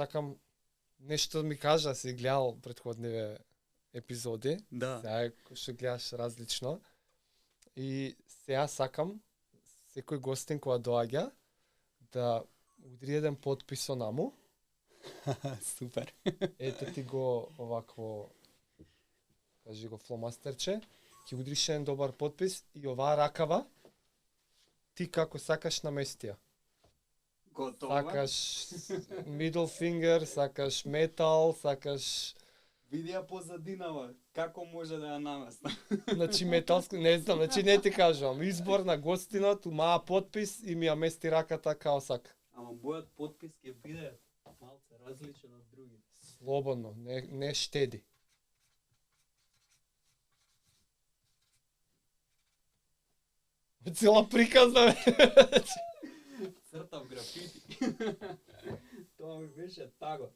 сакам нешто ми кажа, си гледал претходниве епизоди. Да. Сега што гледаш различно. И сега сакам секој гостин која доаѓа да удри еден потпис онаму. Супер. Ете ти го овакво, кажи го фломастерче, ќе удриш еден добар потпис и оваа ракава ти како сакаш намести ја. Готова. Сакаш middle finger, сакаш метал, сакаш... Види ја позадинава, како може да ја наместа. Значи металско, не знам, значи не ти кажувам. Избор на гостина, ту маа потпис и ми ја мести раката као сака. Ама бојот потпис ќе биде малце различен од други. Слободно, не штеди. Цела приказна. Цртав графити. Тоа ми беше таго.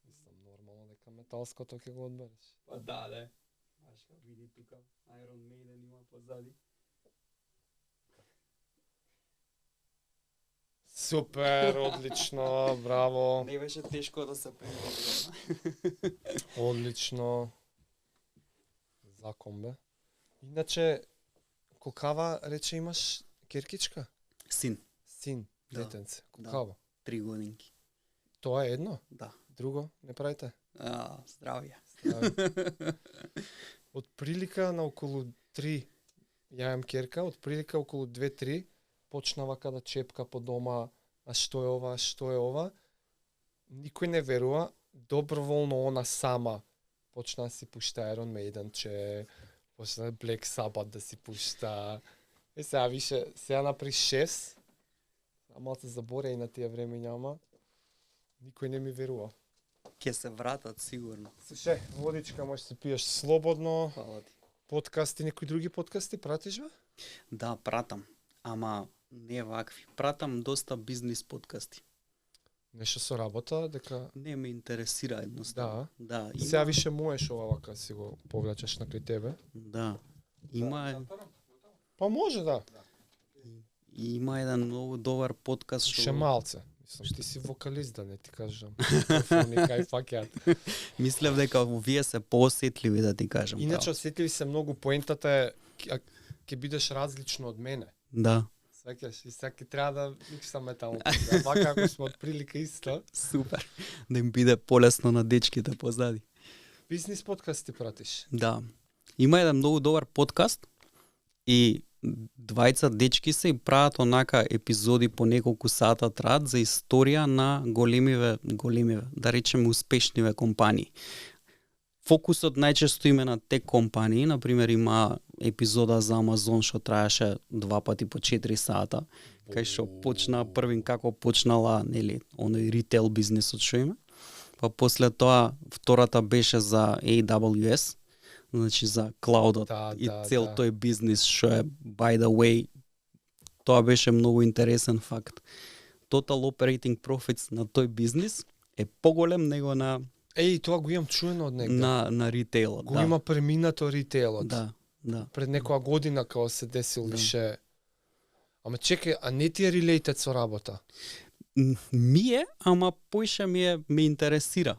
Мислам нормално дека металското ќе го одбереш. Па да. Баш ка види тука Iron Maiden има позади. Супер, одлично, браво. Не беше тешко да се пригоди. Одлично. Закон бе. Иначе, колкава рече имаш керкичка? Син. Син, Да. детенце. Колкава? 3 годинки. Тоа е едно? Да. Друго не правите? Здравје. Од прилика на околу 3, ја имам керка, од прилика околу 2-3, почна вака да чепка по дома, а што е ова, што е ова. Никој не верува, доброволно она сама почна да си пушта Iron Maiden, че почна Black Sabbath да си пушта. Сега више, сега напри 6, а малце заборя и на тие време няма. Никој не ми верува. Ке се вратат сигурно. Слушај, водичка можеш да пиеш слободно. Фала ти. Подкасти, некои други подкасти пратиш бе? Да, пратам. Ама не вакви. Пратам доста бизнис подкасти. Нешто со работа, дека... Не ме интересира едноставно. Да. И сега више можеш ова вака си го повлечеш на кај тебе. Да. Има Па може да. има еден многу добар подкаст Ше што малце. Мислам, ти си вокалист, да не ти кажам. Микрофони кај факјат. мислев дека вие се поосетливи да ти кажам. Иначе право. осетливи се многу, поентата е ќе бидеш различно од мене. Да. Сваќаш, и сега ќе треба да миксаме таму. Вака ако сме од прилика исто. Супер. Да им биде полесно на дечките позади. Бизнис подкасти пратиш. Да. Има еден многу добар подкаст и двајца дечки се и прават онака епизоди по неколку сата траат за историја на големиве, да речеме успешниве компании. Фокусот најчесто име на тек компании, например има епизода за Амазон што траеше 2 пати по 4 сата, кај што почна првин како почнала, нели, оној ритейл бизнисот што има. Па после тоа втората беше за AWS, значи за клаудот и цел тој бизнис што е by the way. Тоа беше многу интересен факт. Total operating profits на тој бизнис е поголем него на Тоа го имам чуено од негде. на ритейлот. Го има преминато ритейлот. Да. Пред некоја година кога се десил више. Ама чекај, а не ти е related со работа? Ми е, ама поише ме интересира.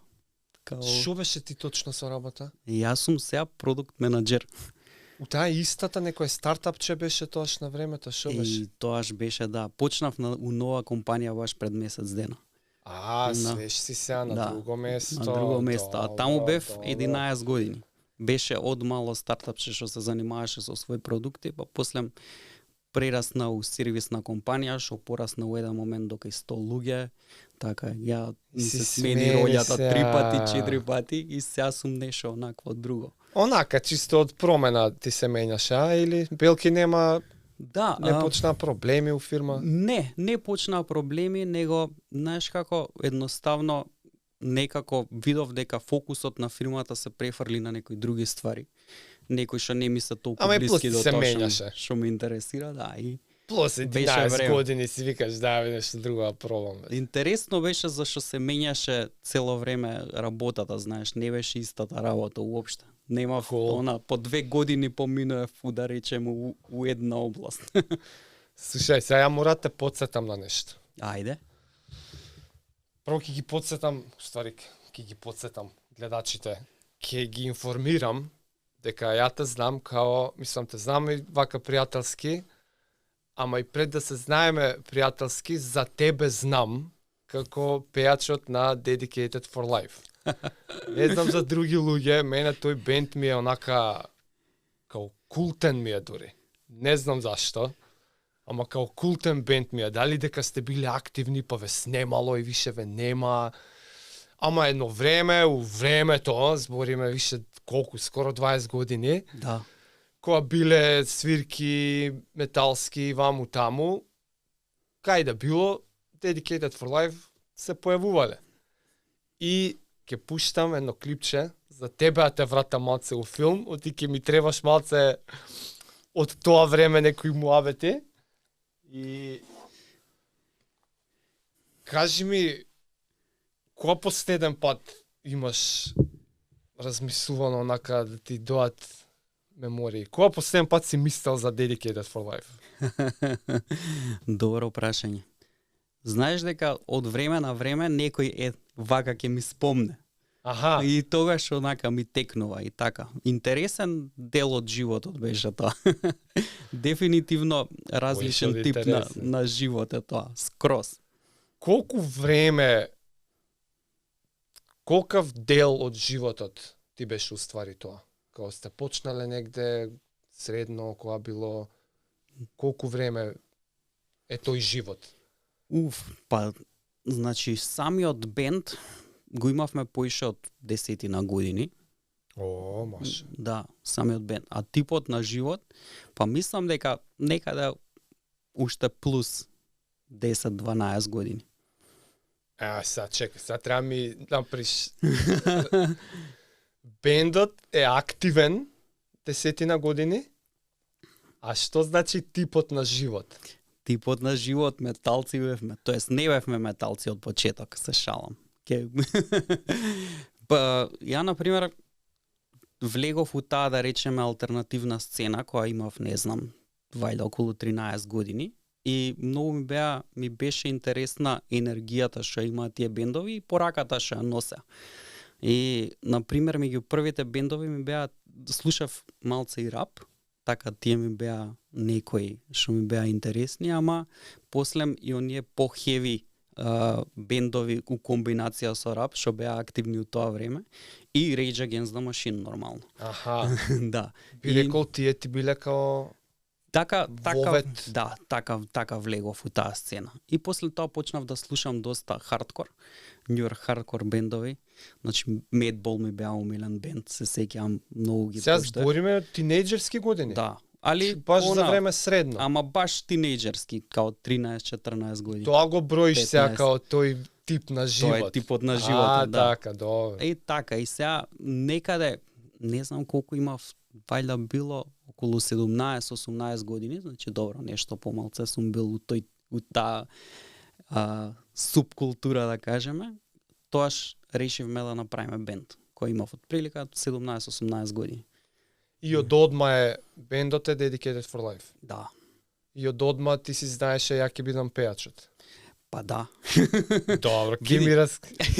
Што беше ти точно со работа? Јас сум сега продукт менаџер. У таа истата некој стартап че беше тоаш на времето, што беше? И тоаш беше, да. Почнав у нова компанија баш пред месец дена. Свеж си сега на друго место. На друго место, а таму бев 11 години. Беше од мало стартапче што се занимаваше со своји продукти, па после прерасна у сервисна компанија, што порасна у еден момент до кај 100 луѓе. Така, ја ми се смени рољата 3 пати, 4 пати и сега сум нешто онакво друго. Онака, чисто од промена ти се менјаш, или белки нема... Да, не почна проблеми у фирма? Не почна проблеми, него, знаеш како, едноставно некако видов дека фокусот на фирмата се префрли на некои други ствари. Некои што не ми се толку блиски до тоа што ме интересира, да, и плюс 11 години си викаш да нешто друго пробам. Интересно беше зашто се менјаше цело време работата, знаеш, не беше истата работа уопште. Нема она по 2 години поминував да речеме у една област. Слушај, сега ја мора да те подсетам на нешто. Ајде. Прво ќе ги подсетам, ствари, ќе ги подсетам гледачите, ќе ги информирам дека ја те знам као, мислам те знам и вака пријателски, ама и пред да се знаеме пријателски, за тебе знам како пејачот на Dedicated for Life. Не знам за други луѓе, мене тој бенд ми е онака као култен ми е дури. Не знам зашто, ама као култен бенд ми е. Дали дека сте били активни па ве снемало и више ве нема. Ама едно време, у времето, збориме више колку, скоро 20 години, Да. која биле свирки металски ваму таму, кај да било, Dedicated for Life се појавувале. И ќе пуштам едно клипче за тебе, а те вратам малце у филм, оти ќе ми требаш малце од тоа време некои муабети. И кажи ми, која последен пат имаш размислувано онака да ти доат мемории? Која последен пат си мислел за Dedicated for Life? Добро прашање. Знаеш дека од време на време некој вака ќе ми спомне. Аха. И тогаш онака ми текнува и така. Интересен дел од животот беше тоа. Дефинитивно различен Кој тип интересен. на живот е тоа. Скроз. Колку време, колкав дел од животот ти беше уствари тоа? Кога сте почнале негде средно, кога било, колку време е тој живот? Па, значи, самиот бенд го имавме поише од 10 години. О, може. Да, самиот бенд. А типот на живот, па мислам дека некаде уште плюс 10-12 години. Сега чекай, сега треба ми наприш. Бендот е активен 10 години, а што значи типот на живот? Типот на живот, металци бевме. Тоест, не бевме металци од почеток, се шалам. Па, ја, например, влегов у таа, да речеме, алтернативна сцена, која имав, не знам, вајда околу 13 години. И многу ми беше интересна енергијата што имаат тие бендови и пораката што ја носе. И, например, меѓу првите бендови ми беа, слушав малце и рап, така тие ми беа некои што ми беа интересни, ама после и оние по-хеви бендови у комбинација со рап што беа активни у тоа време и Rage Against the Machine нормално. Аха. Да. Би рекол тие ти биле као Така, Вовет. да, така влегов у таа сцена. И после тоа почнав да слушам доста хардкор, New York хардкор бендови. Значи Madball ми беа умилен бенд, се сеќавам многу ги сега поштоев. збориме од тинејџерски години. Да. Али Баш за она, време средно. Ама баш тинејџерски, као 13-14 години. Тоа го броиш 15. сега као тој тип на живот. Тоа е типот на животот, да. така, добро. И така, и сега некаде, не знам колку имав, вајда било околу 17-18 години, значи добро, нешто помалце сум бил у таа субкултура, да кажеме. Тоаш решивме да направиме бенд, кој имав од прилика 17-18 години. И од одма е бендот е Dedicated for Life. Да. И од одма ти си знаеше ја ќе бидам пејачот. Па да. Добро, ќе Види. ми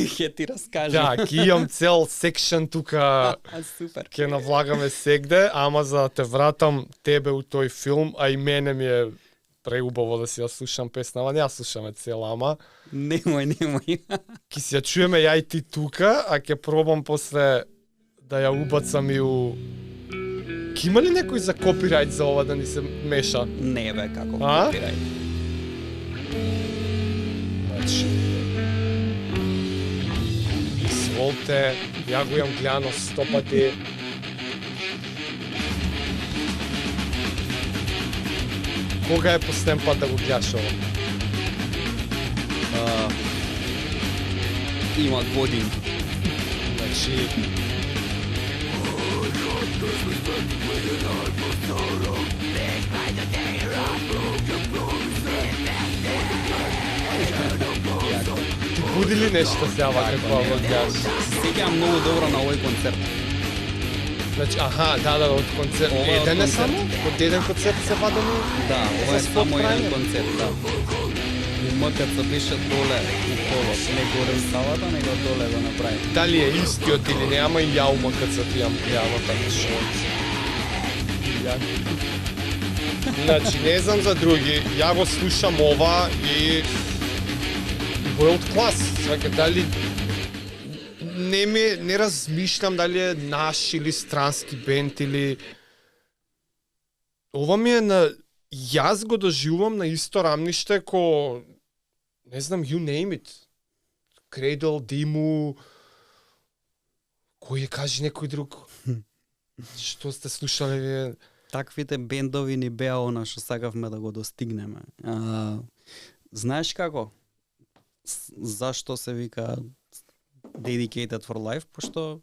Ќе ти раскажам. Да, ќе имам цел секшн тука. Супер. Ќе навлагаме сегде, ама за да те вратам тебе у тој филм, а и мене ми е преубаво да си ја слушам песнава, не ја слушаме цела, ама Немој. ќе си ја чуеме ја и ти тука, а ќе пробам после да ја убацам и у... Ке има ли некој за копирајт за ова да ни се меша? Не бе, како А? копирајт. Значи... Изволте, ја го имам гледано 100 пати. Кога е последен пат да го гледаш ова? Има години. Значи... Ти буди ли нешто сега вака кога го гледаш? Сеќавам многу добро на овој концерт. Значи, да, од концерт. Ова е од Еден е концерт. само? Од еден концерт се вадени? Да, ова е За само спот еден прајме? концерт, да. Умот се беше доле у полот, не горе в салата, него доле го направи. Дали е истиот или не, ама и ја умакацот јам гледам така шо. Значи, не знам за други, ја го слушам ова и world class, сваќа дали не размишлям дали е наш или странски бенд или ова ми е на јас го доживувам на исто рамниште ко не знам you name it. Cradle, Диму, кој е кажи некој друг. Што сте слушале вие? Таквите бендови ни беа она што сакавме да го достигнеме. Знаеш како? Зашто се вика Dedicated for Life? Пошто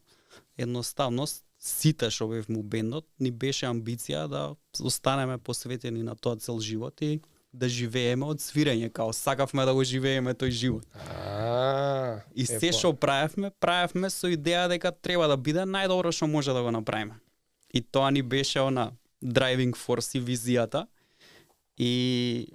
едноставно сите што бевме у бендот ни беше амбиција да останеме посветени на тоа цел живот и да живееме од свирење, као сакавме да го живееме тој живот. И се што правевме со идеја дека треба да биде најдобро што може да го направиме. И тоа ни беше она driving force и визијата и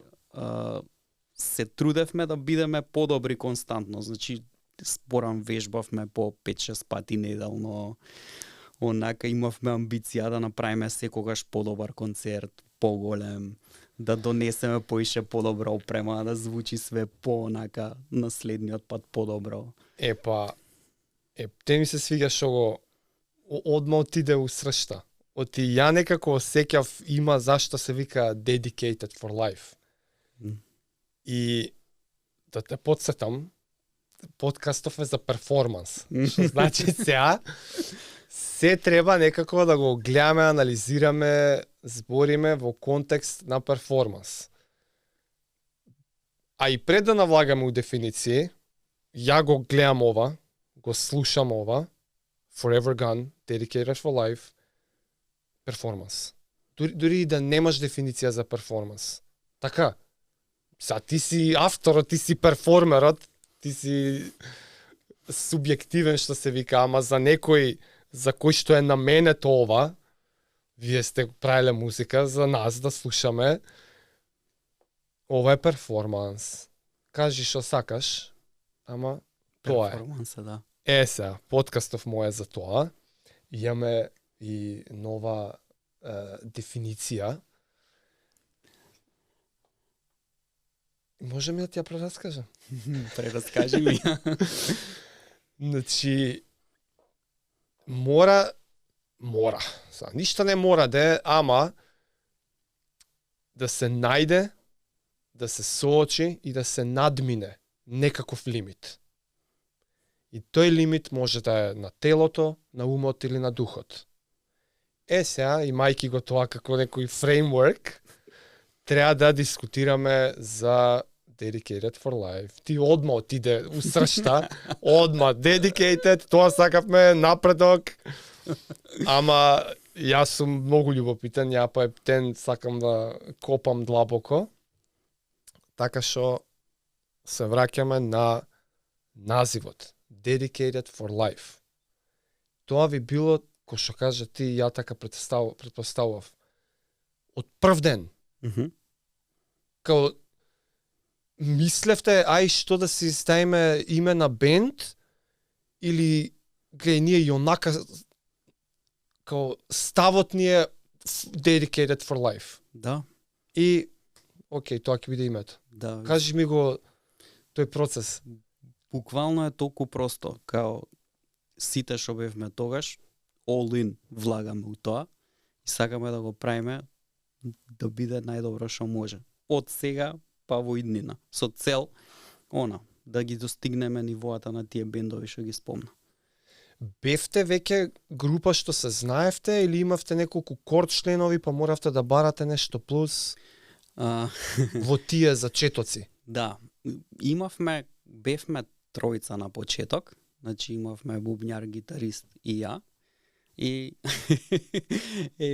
се трудевме да бидеме подобри константно. Значи, спорам вежбавме по 5-6 пати неделно. Онака имавме амбиција да направиме секогаш подобар концерт, поголем, да донесеме поише подобра опрема, да звучи све по-онака на следниот пат подобро. Те ми се свига што го одма отиде у сршта. Оти ја некако осеќав има зашто се вика Dedicated for Life. И да те подсетам, подкастов е за перформанс. Што значи сега се треба некако да го гледаме, анализираме, збориме во контекст на перформанс. А и пред да навлагаме у дефиниции, ја го гледам ова, го слушам ова, Forever Gone, Dedicated for Life, перформанс. Дури и да немаш дефиниција за перформанс. Така, ти си авторот, ти си перформерот, ти си субјективен што се вика, ама за некој за кој што е наменето ова, вие сте правиле музика за нас да слушаме, ова е перформанс. Кажи што сакаш, ама тоа е. Перформанса, да. Сега, подкастов мој е за тоа. Имаме и нова дефиниција. Може ми да ти ја прераскажам? Прераскажи ми. Значи, мора, ништо не мора да е, ама да се најде, да се соочи и да се надмине некаков лимит. И тој лимит може да е на телото, на умот или на духот. Сега, имајќи го тоа како некој фреймворк, треба да дискутираме за Dedicated for Life. Ти одма отиде у сршта, одма Dedicated, тоа сакавме, напредок. Ама јас сум многу љубопитен, ја па ептен сакам да копам длабоко. Така што се враќаме на називот Dedicated for Life. Тоа ви било, кој што кажа ти, ја така претпоставував, од прв ден. Као мислевте, што да си ставиме име на бенд, или гре ние и онака као ставот ни е Dedicated for Life. Да. И окей, тоа ќе биде името. Да. Кажи ми го тој процес. Буквално е толку просто, као сите што бевме тогаш, all in влагаме у тоа и сакаме да го правиме да биде најдобро што може. Од сега па во иднина, со цел да ги достигнеме нивоата на тие бендови што ги спомна. Бевте веќе група што се знаевте или имавте неколку корд членови па моравте да барате нешто плюс во тие зачетоци? Да, бевме тројца на почеток, значи имавме бубњар, гитарист и ја. И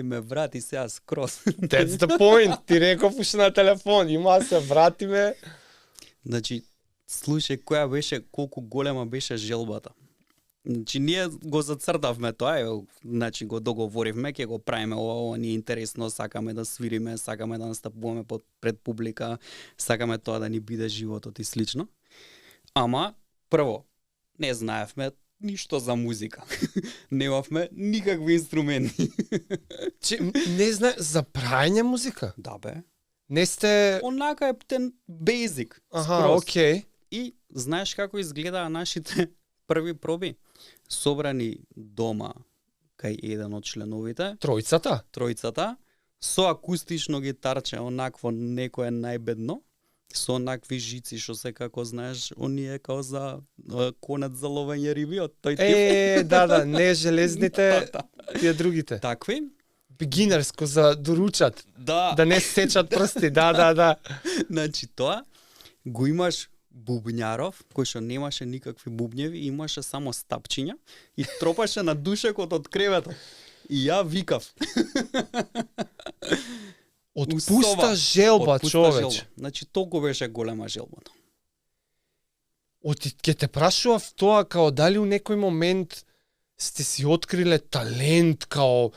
ме врати сега скроз. That's the point. Ти реков уште на телефон, има да се вратиме. Значи, слушај, колку голема беше желбата. Значи ние го зацртавме тоа, значи го договоривме, ќе го правиме ова ни е интересно, сакаме да свириме, сакаме да настапуваме пред публика, сакаме тоа да ни биде животот и слично. Ама прво, не знаевме ништо за музика. Немавме никакви инструменти. Не знае за прајање музика? Да бе. Не сте Онака е птен basic. Аха, скроз. окей. И знаеш како изгледаа нашите први проби? Собрани дома кај еден од членовите, тројцата, со акустично гитарче, онакво некое најбедно, со онакви жици што се како знаеш, оние као за конец за ловење риби од тој тип. Да, не железните, тие другите. Такви. Бигинерско за доручат, Да. да не сечат прсти, да. Значи тоа го имаш бубњаров, кој што немаше никакви бубњеви, имаше само стапчиња и тропаше на душекот од креветот. И ја викав. Од пуста желба, човече. Значи толку беше голема желбата. Ќе те прашував тоа као дали у некој момент сте си откриле талент, као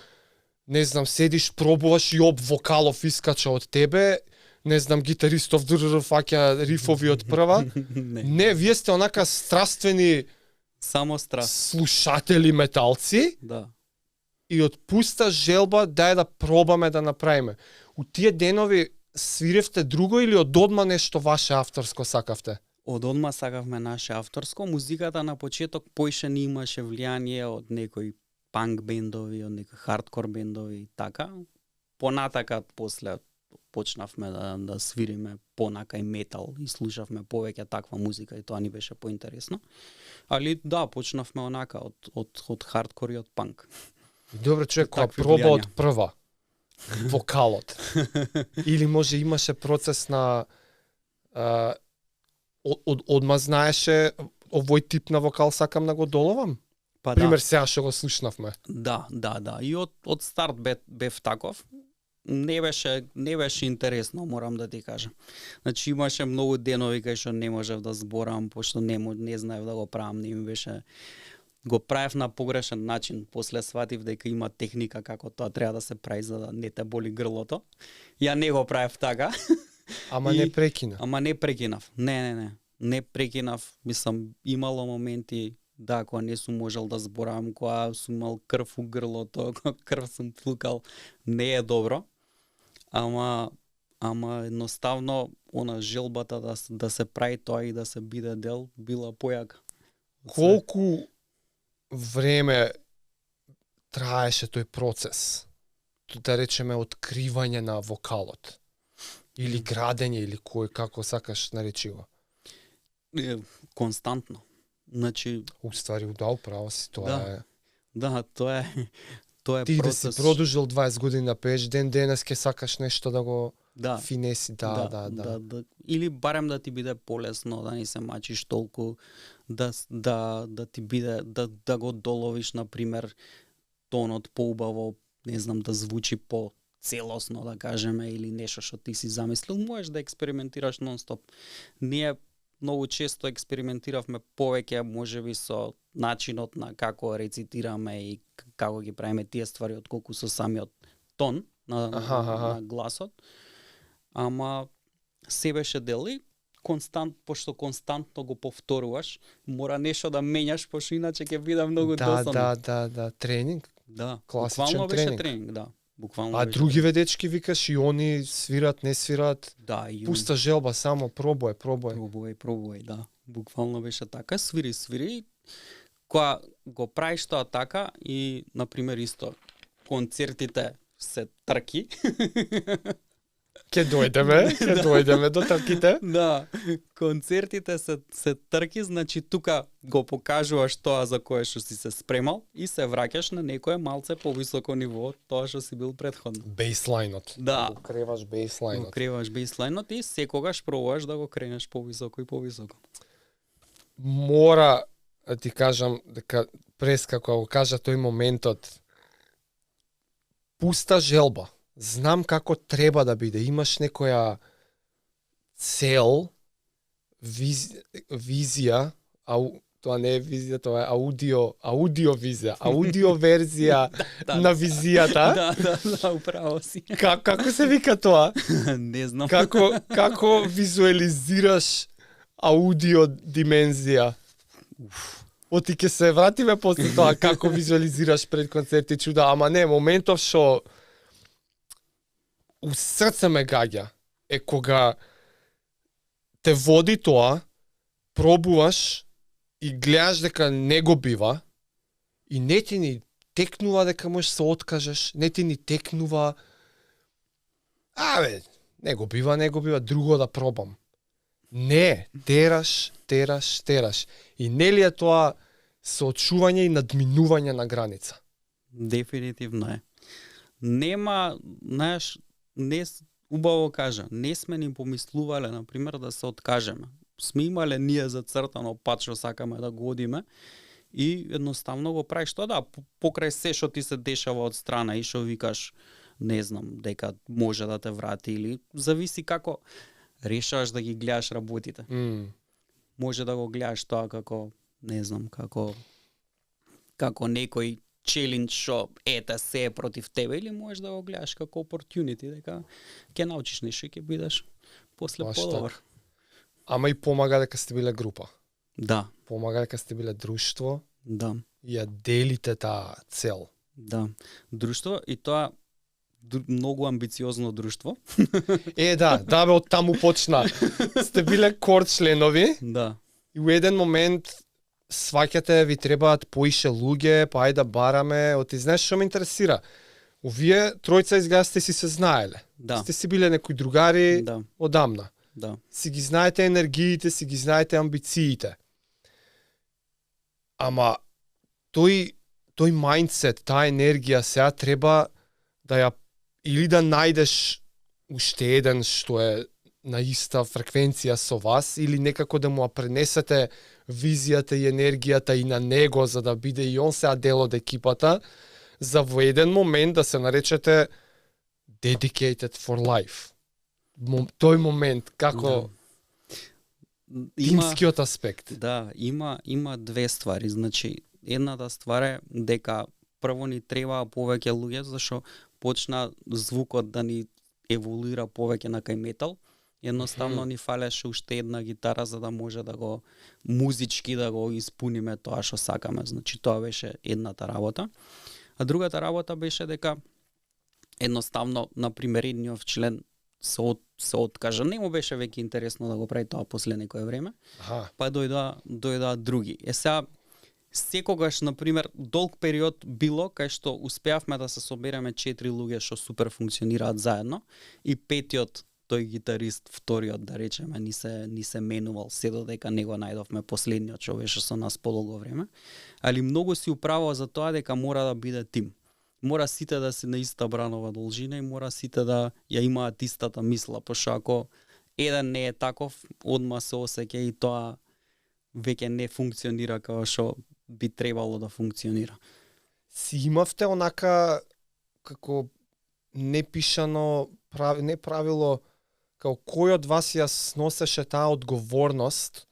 не знам, седиш, пробуваш и вокалов искача од тебе, не знам, гитаристов фаќа рифови од прва. Не, вие сте онака страствени само страст слушатели металци. Да. И од пуста желба дај да пробаме да направиме. У тие денови свиревте друго или од одма нешто ваше авторско сакавте? Од одма сакавме наше авторско. Музиката на почеток поише ни имаше влијание од некои панк бендови, од некои хардкор бендови и така. Понатака после почнавме да свириме понака и метал и слушавме повеќе таква музика и тоа ни беше поинтересно. Али да, почнавме онака од хардкор и од панк. Добре, човек, која проба од прва вокалот. Или може имаше процес на одма знаеше овој тип на вокал сакам да го доловам? Па пример, да. сега што го слушнавме. Да. И од старт бев таков. Не беше интересно, морам да ти кажам. Значи имаше многу денови кај што не можев да зборам, пошто не знаев да го правам, не ми беше. Го правев на погрешен начин. После сватив дека има техника како тоа треба да се прави за да не те боли грлото. Ја не го правев така. Ама не прекина. Ама не прекинав. Не. Не прекинав. Мислам, имало моменти да, кога не сум можел да зборам, кога сум имал крв у грлото, кога крв сум плукал, не е добро. Ама едноставно она желбата да се прави тоа и да се биде дел била појака. Колку време траеше тој процес? Да речеме откривање на вокалот или градење или кој како сакаш наречи го. Константно. Значи, уствари удал право си, тоа е. Да, тоа е ти процес. Да си продолжил 20 години да пееш, денес ќе сакаш нешто да го финеси, да. Или барем да ти биде полесно, да не се мачиш толку, да ти биде, да го доловиш, например, тонот поубаво, не знам, да звучи по целосно, да кажеме, или нешто што ти си замислил, можеш да експериментираш нон-стоп. Ние многу често експериментиравме повеќе, можеби со начинот на како рецитираме и како ги правиме тие ствари, отколку со самиот тон на гласот. Ама се беше дели, пошто константно го повторуваш, мора нешто да менјаш, пошто иначе ќе биде многу досадно. Да, тренинг. Да, класичен тренинг, да. Буквално други ведечки викаш и они свират, не свират. Да, и пуста желба, само пробуј, да. Буквално беше така, свири. Кога го правиш тоа така и например исто концертите се трки. Ќе дојдеме до трките. Да, концертите се трки, значи тука го покажуваш тоа за кое што си се спремал и се враќаш на некое малце повисоко ниво од тоа што си бил претходно. Бейслайнот. Да. Го креваш бейслайнот. И секогаш пробуваш да го кренеш повисоко и повисоко. Мора да ти кажам дека преска кога го кажа тој моментот, пуста желба. Знам како треба да биде. Имаш некоја цел, визија, а Тоа не е визија, тоа е аудио визија, аудио верзија на визијата. Да, управо си. Како се вика тоа? Не знам. Како визуализираш аудио димензија? Оти ќе се вратиме после тоа како визуализираш пред концерти чуда, ама не, моментов што у срце ме гаѓа е кога те води тоа, пробуваш и гледаш дека не го бива и не ти ни текнува дека можеш се откажеш, не ти ни текнува не го бива, друго да пробам. Не, тераш. И нели е тоа соочување и надминување на граница? Дефинитивно е. Нема, знаеш, убаво кажа, не сме ни помислувале, например, да се откажеме. Сме имале ние зацртано пат што сакаме да го одиме и едноставно го правиш тоа, да, покрај се што ти се дешава од страна и што викаш, не знам, дека може да те врати или зависи како решаваш да ги гледаш работите. Може да го гледаш тоа како, не знам, како некој челендж што ета се е против тебе или можеш да го гледаш како opportunity, дека ќе научиш нешто и ќе бидеш после подобар. Ама и помага дека сте биле група. Да. Помага дека сте биле друштво. Да. И ја делите таа цел. Да. Друштво и тоа многу амбициозно друштво. Да, бе, од таму почна. Сте биле кор членови. Да. И у еден момент сваќате ви требаат поише луѓе, па ајде да бараме, оти знаеш што ме интересира. Овие тројца изгледа сте си се знаеле. Да. Сте си биле некои другари одамна. Да. Си ги знаете енергиите, си ги знаете амбициите. Ама тој мајндсет, таа енергија сега треба да ја или да најдеш уште еден што е на иста фреквенција со вас, или некако да му ја пренесете визијата и енергијата и на него, за да биде и он сега дел од екипата, за во еден момент да се наречете dedicated for life. Тој момент, како тимскиот аспект. Да, има две ствари. Значи, едната ствар е дека прво ни треба повеќе луѓе, зашто почна звукот да ни еволуира повеќе на кај метал. Едноставно ни фалеше уште една гитара за да може да го музички да го испуниме тоа што сакаме. Значи тоа беше едната работа. А другата работа беше дека едноставно на пример едниот член се откажа. Не му беше веќе интересно да го прави тоа после некое време. Па дојдоа други. Сега секогаш, например, долг период било кај што успеавме да се собереме 4 луѓе што супер функционираат заедно и петиот тој гитарист, вториот да речеме, ни се менувал се додека не го најдовме последниот што беше со нас подолго време. Али многу си управо за тоа дека мора да биде тим. Мора сите да се на иста бранова должина и мора сите да ја имаат истата мисла, пошто ако еден не е таков, одма се осеќа и тоа веќе не функционира како што би требало да функционира. Си имавте онака како непишано не правило, како кој од вас ја сносеше таа одговорност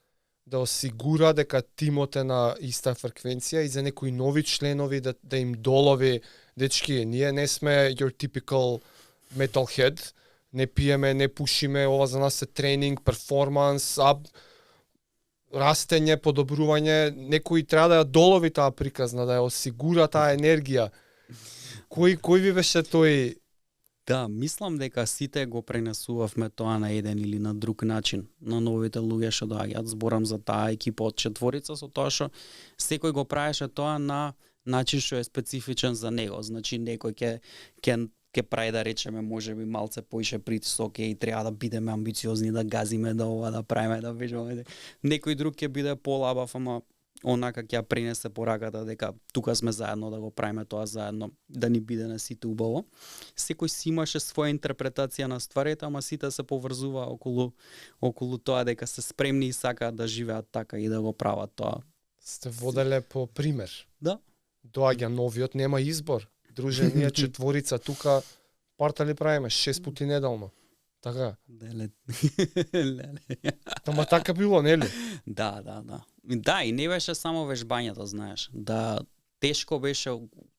да осигура дека тимот е на иста фреквенција и за некои нови членови да им долови, дечки, ние не сме your typical metalhead, не пиеме, не пушиме, ова за нас е тренинг, перформанс, растење, подобрување, некој треба да ја долови таа приказна, да ја осигура таа енергија. Кој ви беше тој? Да, мислам дека сите го пренесувавме тоа на еден или на друг начин на новите луѓе што доаѓаат. Зборам за таа екипа од четворица, со тоа што секој го правеше тоа на начин што е специфичен за него. Значи некој ќе прави да речеме можеби малце поише притисок и треба да бидеме амбициозни, да газиме, да ова да правиме, да бежаме. Некој друг ќе биде полабав, ама онака ќе ја пренесе пораката дека тука сме заедно да го правиме тоа заедно, да ни биде на сите убаво. Секој си имаше своја интерпретација на стварите, ама сите се поврзува околу тоа дека се спремни и сакаат да живеат така и да го прават тоа. Сте воделе по пример. Да. Доаѓа новиот, нема избор. Друже, ние четворица тука партали правиме 6 пати неделно. Така. Леле. Ама така било, нели? Да. Да, и не беше само вежбањето, знаеш. Да, тешко беше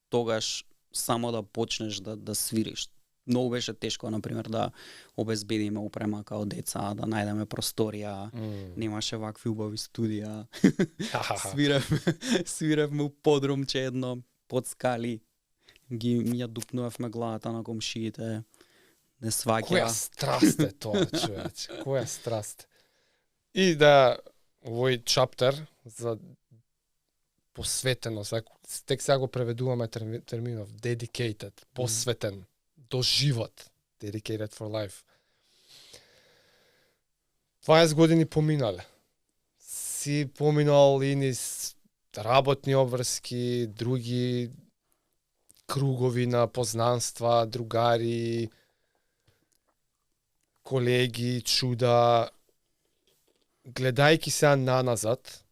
тогаш само да почнеш да свириш. Многу беше тешко, например, да обезбедиме опрема као деца, да најдеме просторија, немаше вакви убави студија. свиревме у подрумче едно, под скали, ја дупнувавме главата на комшиите, не сваќа. Која страст е тоа, човече, која страст. И да, овој чаптер за посветеност, тек сега го преведуваме терминов dedicated, посветен до живот, dedicated for life. 20 години поминале. Си поминал и низ работни обврски, други кругови на познанства, другари, колеги, чуда. Гледајќи сега наназад,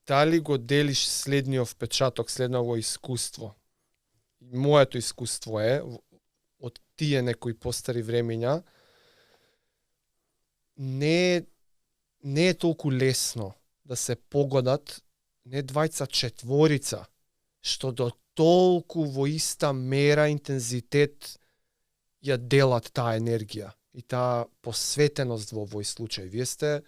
дали го делиш следниот впечаток, следното искуство? Моето искуство е, од тие некои постари времења, не е толку лесно да се погодат не двајца, четворица, што до толку во иста мера интензитет ја делат таа енергија и таа посветеност во овој случај. Вие сте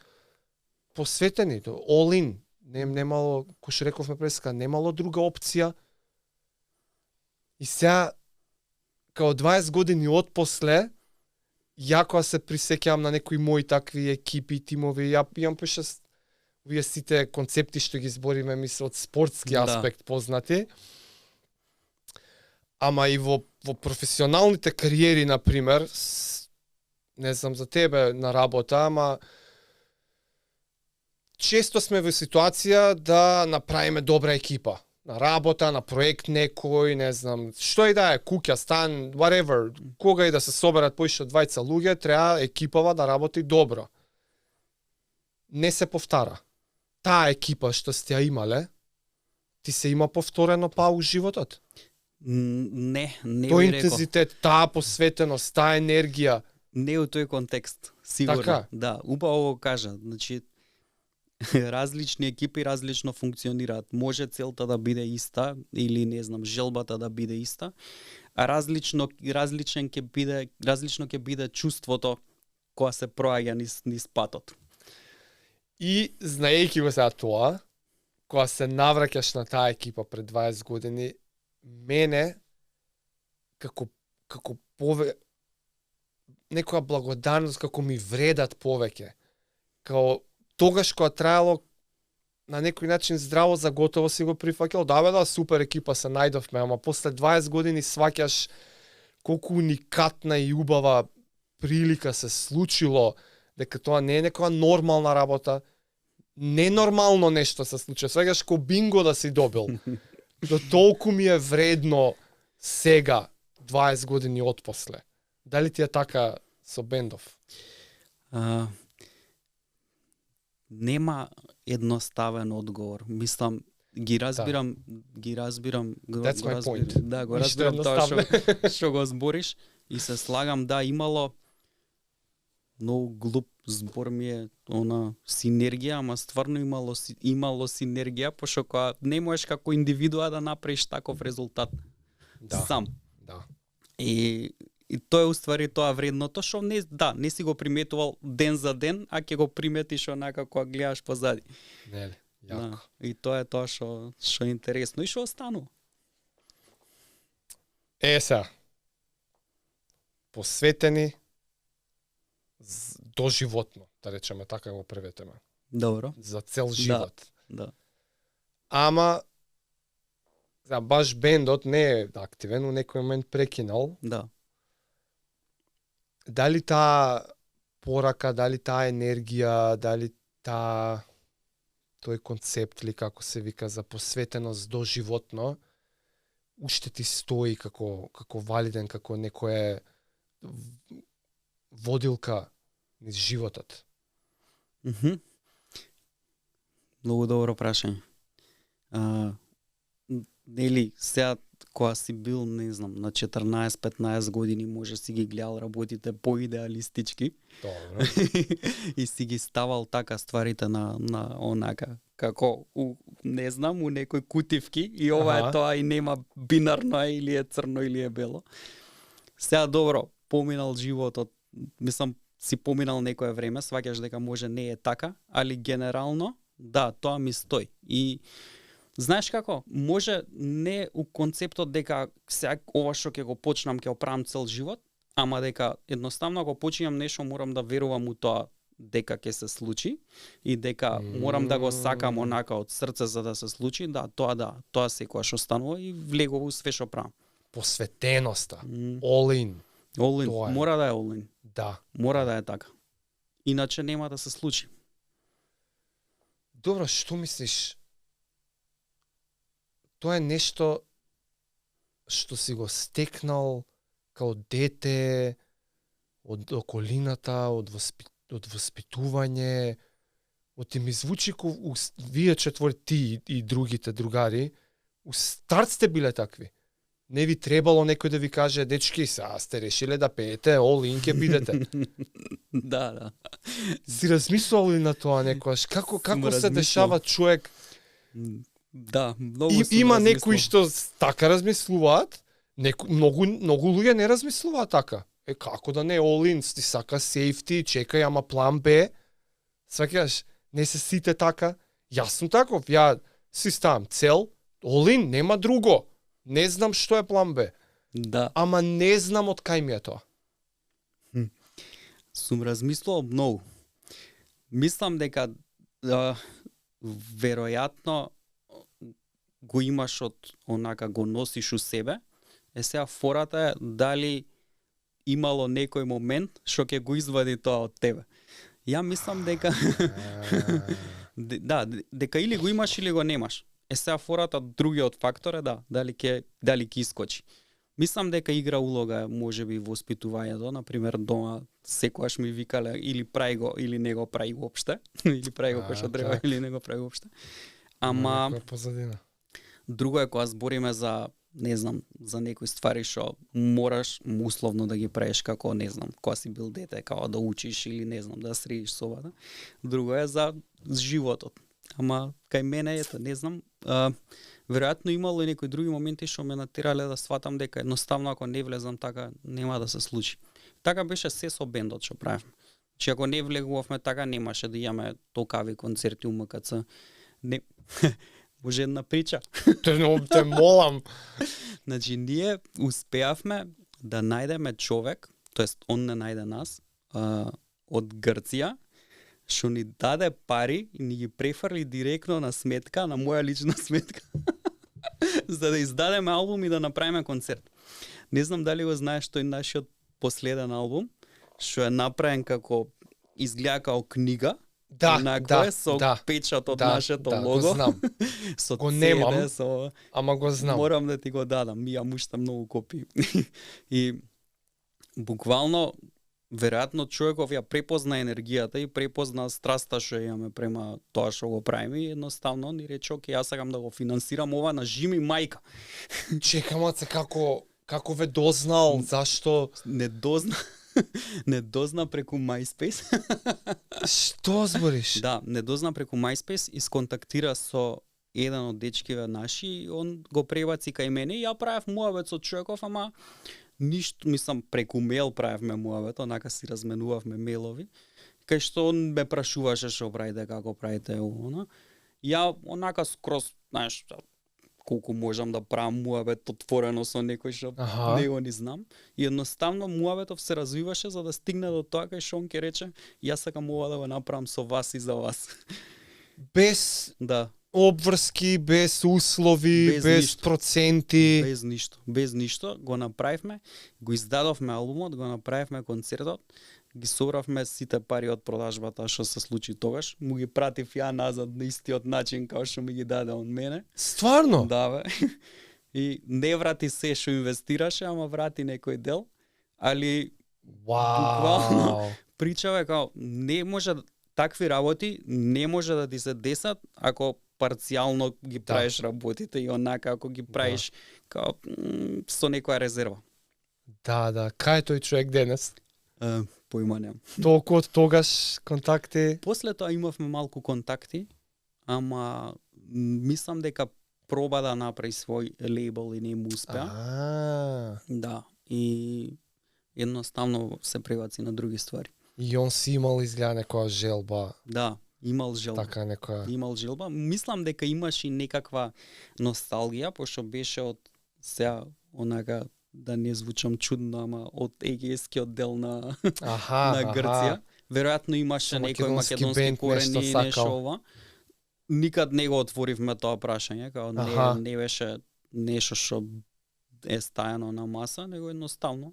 посветени, all in. Немало, кој што рековме преска, немало друга опција. И сега, као 20 години отпосле, ја кога се присеќавам на некои мои такви екипи, тимови, ја имам пошто овие сите концепти што ги збориме, мислам, од спортски аспект познати. Ама и во професионалните кариери, например, не знам за тебе на работа, ама често сме во ситуација да направиме добра екипа. На работа, на проект некој, не знам, што и да е, куќа, стан, whatever, кога и да се соберат поише двајца луѓе, треба екипава да работи добро. Не се повтара. Таа екипа што сте ја имале, ти се има повторено па у животот? Не тој интензитет, таа посветеност, таа енергија. Не у тој контекст, сигурно. Така? Да, убаво го кажа. Значи, различни екипи различно функционираат. Може целта да биде иста или не знам, желбата да биде иста, а различно ќе биде чувството кога се проаѓа низ патот. И знаејќи го сега тоа, кога се навраќаш на таа екипа пред 20 години, мене како некоја благодарност, како ми вредат повеќе. Као тогаш кога траело на некој начин здраво за готово си го прифаќал, да, супер екипа се најдовме, ама после 20 години сваќаш колку уникатна и убава прилика се случило, дека тоа не е некоја нормална работа, ненормално нешто се случи. Сваќаш ко бинго да си добил. До толку ми е вредно сега, 20 години отпосле. Дали ти е така со бендов? Нема едноставен одговор. Мислам, ги разбирам. That's my point. Да, го разбирам тоа што го збориш и се слагам, да, имало многу глуп збор ми е она синергија, ама стварно имало синергија, пошто кога не можеш како индивидуа да направиш таков резултат сам. Да. И тоа е уствари тоа вредното, што не си го приметувал ден за ден, а ќе го приметиш онака кога гледаш позади. Нели, јако. Да. И тоа е тоа што е интересно и што останува. Сега. Посветени доживотно, да речеме така го преветеме. Добро. За цел живот. Да. Ама баш бендот не е активен, у некој момент прекинал. Да. Дали таа порака, дали таа енергија, дали тој концепт или како се вика за посветеност доживотно, уште ти стои како валиден, како некоја водилка низ животот? Многу добро прашање. нели, сега кога си бил, не знам, на 14-15 години, може си ги гледал работите по-идеалистички. Добро. И си ги ставал така стварите на онака, како, не знам, у некои кутивки и ова е тоа и нема бинарно е, или е црно или е бело. Сега добро, поминал животот, мислам, си поминал некое време, сваќаш дека може не е така, али генерално, да, тоа ми стои. И знаеш како, може не у концептот дека сега ова што ќе го почнам, ќе го правам цел живот, ама дека едноставно ако починам нешто морам да верувам у тоа дека ќе се случи и дека морам да го сакам онака од срце за да се случи, да, тоа секогаш останува и влегува у све што правам. Посветеноста, all in. All in, мора да е all in. Да. Мора да е така. Иначе нема да се случи. Добро, што мислиш? Тоа е нешто што си го стекнал као дете, од околината, од воспитување, од ми звучи вие четвор ти и другите другари, у старт сте биле такви. Не ви требало некој да ви каже, дечки, сега сте решиле да пеете, all in ќе бидете. Да. Си размислувал ли на тоа некојаш? Како се дешава човек? Да, многу има некои што така размислуваат, многу луѓе не размислуваат така. Како да не all in, ти сака safety, чекај, ама план Б. Сваќаш, не се сите така. Јас сум таков, ја си ставам цел, all in, нема друго. Не знам што е план Б. Да. Ама не знам од кај ми е тоа. Сум размислувал многу. Мислам дека веројатно го имаш од онака го носиш у себе. Сега фората е дали имало некој момент што ќе го извади тоа од тебе. Ја мислам дека дека или го имаш или го немаш. Сега фората другиот фактор е дали ќе искочи. Мислам дека игра улога можеби воспитувањето, на пример дома секогаш ми викале или прај го или не го прај уопште, или прај го кој што треба или не го прај уопште. Ама друго е кога збориме за не знам, за некои ствари што мораш условно да ги правиш како, не знам, кога си бил дете, како да учиш или не знам, да средиш собата. Друго е за животот. Ама кај мене ето, не знам, веројатно имало и некои други моменти што ме натерале да сватам дека едноставно ако не влезам така нема да се случи. Така беше се со бендот што правевме. Че ако не влегувавме така немаше да имаме толкави концерти у МКЦ. Не може една прича. Те молам. Значи ние успеавме да најдеме човек, тоест он не најде нас, од Грција, што ни даде пари и ни ги префарли директно на сметка, на моја лична сметка, за да издадеме албум и да направиме концерт. Не знам дали го знаеш, тој нашиот последен албум, што е направен како изгледа како книга, со печат од нашето лого. Го знам. Со го немам, CD, ама го знам. Морам да ти го дадам, ми ја мушта многу копии. И буквално веројатно човеков ја препозна енергијата и препозна страста што имаме према тоа што го правиме и едноставно ни рече, оке, јас сакам да го финансирам ова на жими мајка. Чекам се како ве дознал, зашто не дозна преку MySpace. Што збориш? Да, не дозна преку MySpace и сконтактира со еден од дечкиве наши и он го пребаци кај мене и ја правев муабет со човеков, ама ништо, мислам, преку мејл правевме муабет, онака си разменувавме мејлови, кај што он ме прашуваше што правите, како правите оно. Ја онака скроз, знаеш, колку можам да правам муабет отворено со некој што не го ни знам. И едноставно муабетов се развиваше за да стигне до тоа кај што он ќе рече јас сакам ова да го направам со вас и за вас. Без обврски, без услови, без проценти. Без ништо. Го направивме, го издадовме албумот, го направивме концертот, ги собравме сите пари од продажбата што се случи тогаш, му ги пратив ја назад на истиот начин како што ми ги даде од мене. Стварно? Да, бе. И не врати се што инвестираше, ама врати некој дел. Али буквално причава како не може такви работи не може да ти се десат ако парцијално ги правиш работите и онака ако ги правиш као со некоја резерва. Да, кај е тој човек денес? Поима немам. Толку од тогаш контакти? После тоа имавме малку контакти, ама мислам дека проба да направи свој лейбл и не му успеа. Да, и едноставно се пребаци на други ствари. И он си имал изгледа некоја желба. Да, имал желба. Така некоја. Имал желба. Мислам дека имаш и некаква носталгија, пошто беше од сега онака да не звучам чудно, ама од егејскиот дел на Грција. Веројатно имаше некој македонски корени и нешто ова. Никад не го отворивме тоа прашање, као не беше нешто што е стајано на маса, него едноставно.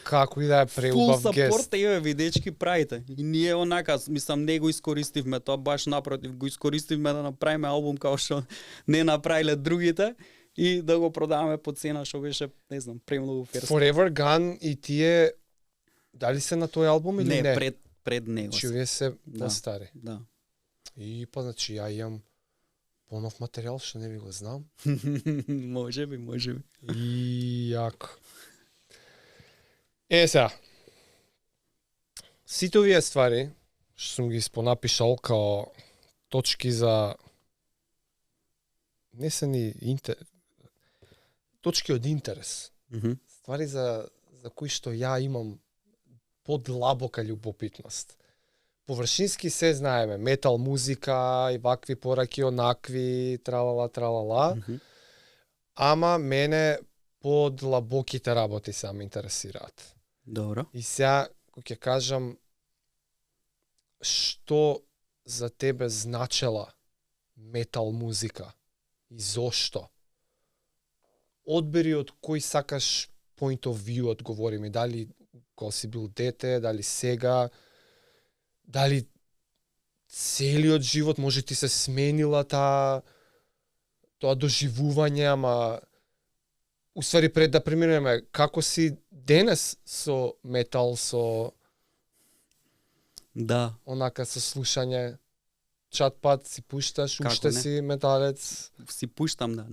Како и да е преубав гест. Full support, еве ви дечки правите. И ние онака, мислам, не го искористивме тоа, баш напротив, го искористивме да направиме албум као што не направиле другите и да го продаваме по цена што беше, не знам, премногу ферска. Forever Gone и тие дали се на тој албум или не? Не, пред него. Чуе се постари. Да. И па значи ја имам понов материјал што не ви го знам. може би. И јако. Сега. Сите овие ствари што сум ги спонапишал као точки за не се ни точки од интерес. Ствари за кои што ја имам подлабока љубопитност. Површински се знаеме, метал музика и вакви пораки, онакви, тралала. Ама мене подлабоките работи се ме интересираат. Добро. И сега, кога ќе кажам, што за тебе значела метал музика и зошто? Одбери од кој сакаш point of view одговори ми, дали кога си бил дете, дали сега, дали целиот живот може ти се сменила тоа доживување, ама уствари пред да преминеме, како си денес со метал, со онака со слушање, чат-пат си пушташ, уште си металец? Си пуштам, да.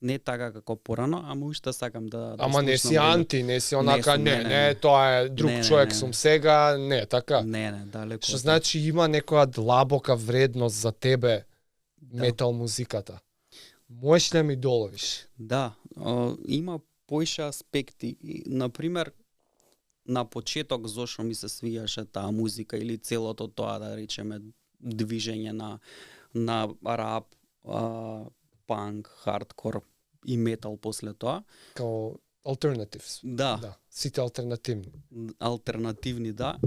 Не така како порано, ама уште сакам да ама не си анти, не си онака, не, тоа е друг човек сум сега, не, така. Не, далеко. Што значи има некоја длабока вредност за тебе метал музиката? Можеш ли ми доловиш? Да, има поише аспекти. Например, на почеток зошто ми се свијаше таа музика или целото тоа, да речеме, движење на рап, панк, хардкор и метал после тоа. Као alternatives. Да. Сите алтернативни. Алтернативни, да.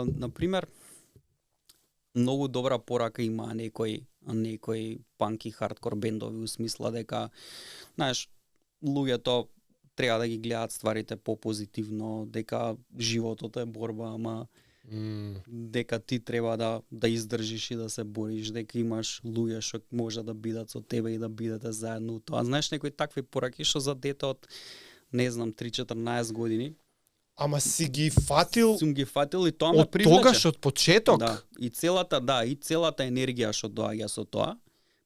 Например, многу добра порака има некои панк и хардкор бендови, у смисла дека, знаеш, луѓето треба да ги гледаат стварите попозитивно, дека животот е борба, ама дека ти треба да издржиш и да се бориш, дека имаш луѓе што може да бидат со тебе и да бидете заедно. Тоа знаеш некои такви пораки што за дете од не знам 3-14 години. Ама си ги фатил? Сум ги фатил и тоа ме привлече. Од тогаш од почеток? Да, и целата енергија што доаѓа со тоа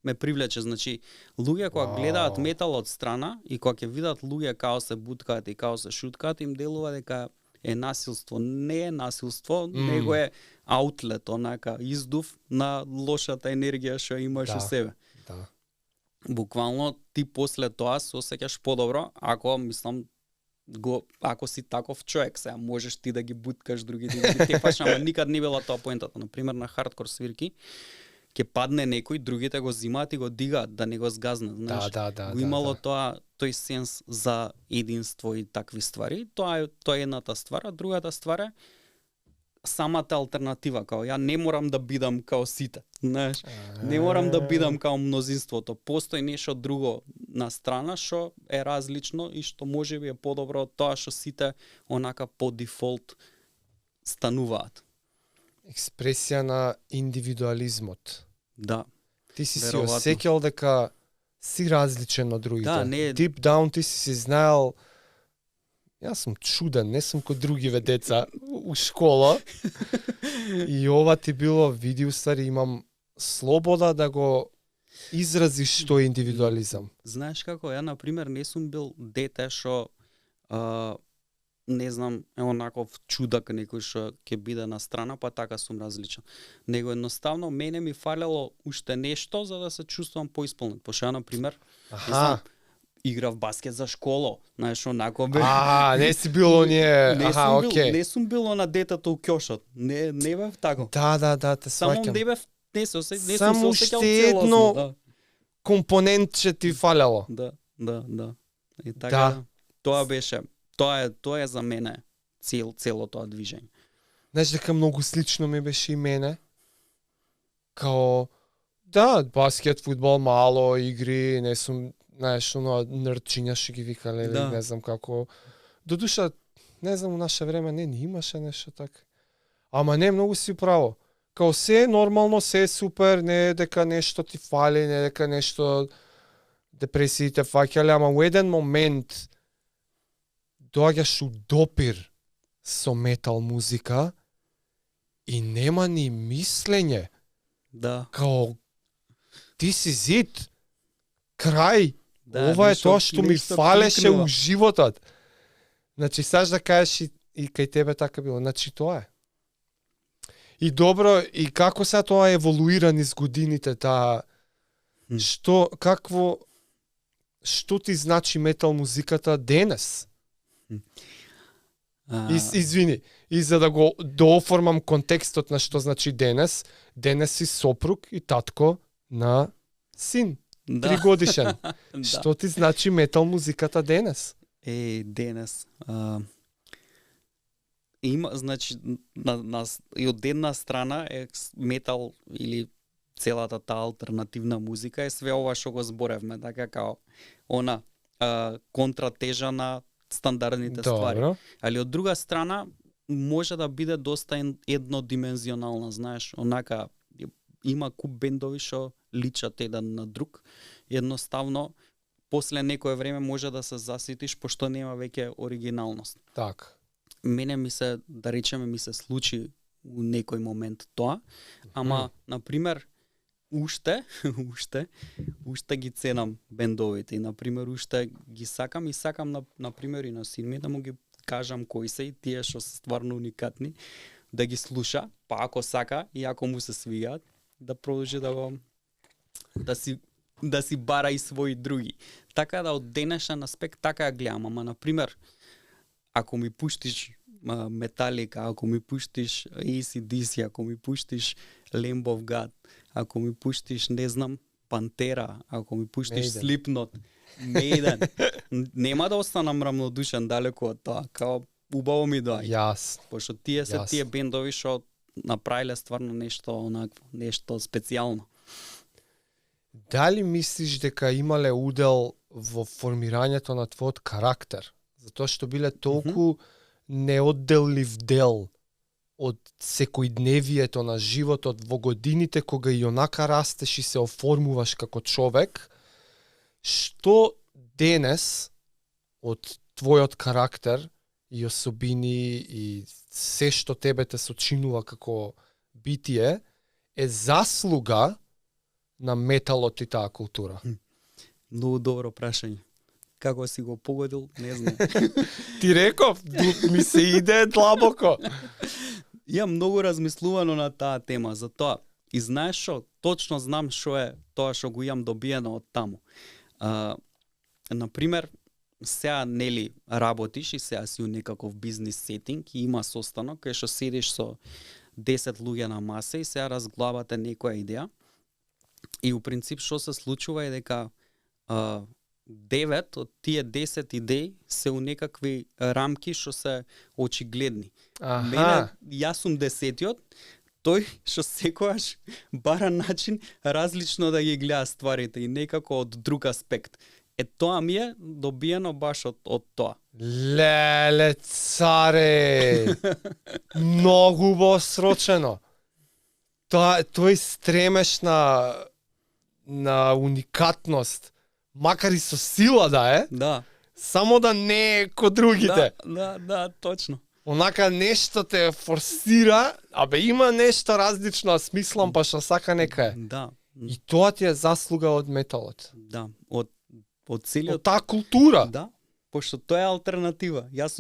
ме привлече. Значи, луѓе кога гледаат метал од страна и кога ќе видат луѓе као се буткаат и као се шуткаат, им делува дека е насилство. Не е насилство, него е аутлет, онака издув на лошата енергија што имаш у себе. Да. Буквално ти после тоа се осеќаш подобро, ако си таков човек, сега можеш ти да ги буткаш другите, да ги тепаш, ама никад не била тоа поентата. Например, на хардкор свирки, ќе падне некој, другите го зимаат и го дигаат да не го згазнат, знаеш. Да. Го имало тој сенс за единство и такви ствари. Тоа е едната ствар, а другата ствар е самата алтернатива, као ја не морам да бидам као сите, знаеш. Не морам да бидам као мнозинството. Постои нешто друго на страна што е различно и што можеби е подобро од тоа што сите онака по дефолт стануваат. Експресија на индивидуализмот. Да. Ти си осеќал дека си различен од другите. Да, не... Deep down ти си знаел јас сум чуден, не сум кој другиве деца у школа. И ова ти било, види, устари, имам слобода да го изразиш што е индивидуализам? Знаеш како, ја на пример не сум бил дете што не знам, е онаков чудак некој што ќе биде на страна, па така сум различен. Него едноставно мене ми фалело уште нешто за да се чувствувам поисполнет. Пошто ја на пример, не знам, играв баскет за школа, знаеш, онако бе. Не си бил оние, Не сум бил на детето у ќошот. Не бев тако. Да, те Само сваќам. не бев, не сум се Само осеќал уште едно целосно, да. компонентче ти фалело. Да. И така, тоа беше, тоа е за мене цело тоа движење. Знаеш дека многу слично ми беше и мене. Као, да, баскет, фудбал, мало игри, не сум, знаеш, оно нерчиња што ги викале, или не знам како. Додуша, не знам, у наше време не имаше нешто така. Ама не, многу си право. Као се е нормално, се е супер, не е дека нешто ти фали, не е дека нешто депресиите фаќале, ама у еден момент доаѓаш у допир со метал музика и нема ни мислење. Да. Као, ти си зид, крај, ова е тоа што ми фалеше у животот. Значи, саш да кажеш и кај тебе така било. Значи, тоа е. И добро, и како се тоа еволуира низ годините, таа што ти значи метал музиката денес? Извини, и за да го дооформам контекстот на што значи денес си сопруг и татко на син, 3 годишен. Што ти значи метал музиката денес? Денес. Има, значи, и од една страна е метал или целата таа алтернативна музика е све ова што го зборевме, така као она контратежа на стандардните ствари. Али од друга страна може да биде доста еднодимензионална, знаеш, онака има куп бендови што личат еден на друг. Едноставно после некое време може да се заситиш пошто нема веќе оригиналност. Така. Мене ми се, да речеме, ми се случи у некој момент тоа, ама на пример уште ги ценам бендовите и на пример уште ги сакам и сакам на пример и на син ми да му ги кажам кои се и тие што се стварно уникатни, да ги слуша, па ако сака и ако му се свијаат, да продолжи да си бара и своји други. Така да од денешен аспект така ја гледам, ама на пример ако ми пуштиш Металика, ако ми пуштиш AC/DC, ако ми пуштиш Lamb of God, ако ми пуштиш, не знам, Пантера, ако ми пуштиш Slipknot, Maiden, нема да останам рамнодушен далеку од тоа, као убаво ми доаѓа. Јас. Пошто тие се тие бендови што направиле стварно нешто специјално. Дали мислиш дека имале удел во формирањето на твојот карактер? Затоа што биле толку неодделлив дел од секојдневието на животот во годините кога и онака растеш и се оформуваш како човек, што денес од твојот карактер и особини и се што тебе те сочинува како битие е заслуга на металот и таа култура? Многу добро прашање. Како си го погодил, не знам. Ти реков, ми се иде длабоко. Имам многу размислувано на таа тема, за тоа. И знаеш што, точно знам што е тоа што го имам добиено од таму. Например, сега нели работиш и сега си у некаков бизнис сетинг и има состанок кај што седиш со 10 луѓе на маса и сега разглабате некоја идеја. И у принцип што се случува е дека 9 од тие 10 идеи се у некакви рамки што се очигледни. Мене, јас сум 10-тиот, тој што секојаш бара начин различно да ги гледа стварите и некако од друг аспект. Тоа ми е добиено баш од тоа. Леле, царе! Многу срочено. Тој стремеш на уникатност, макар и со сила да е, само да не е ко другите. Да, точно. Онака нешто те форсира, има нешто различно, а смислам па што сака нека е. И тоа ти е заслуга од металот. Да, од Од целиот таа култура. да, пошто тоа е алтернатива. Јас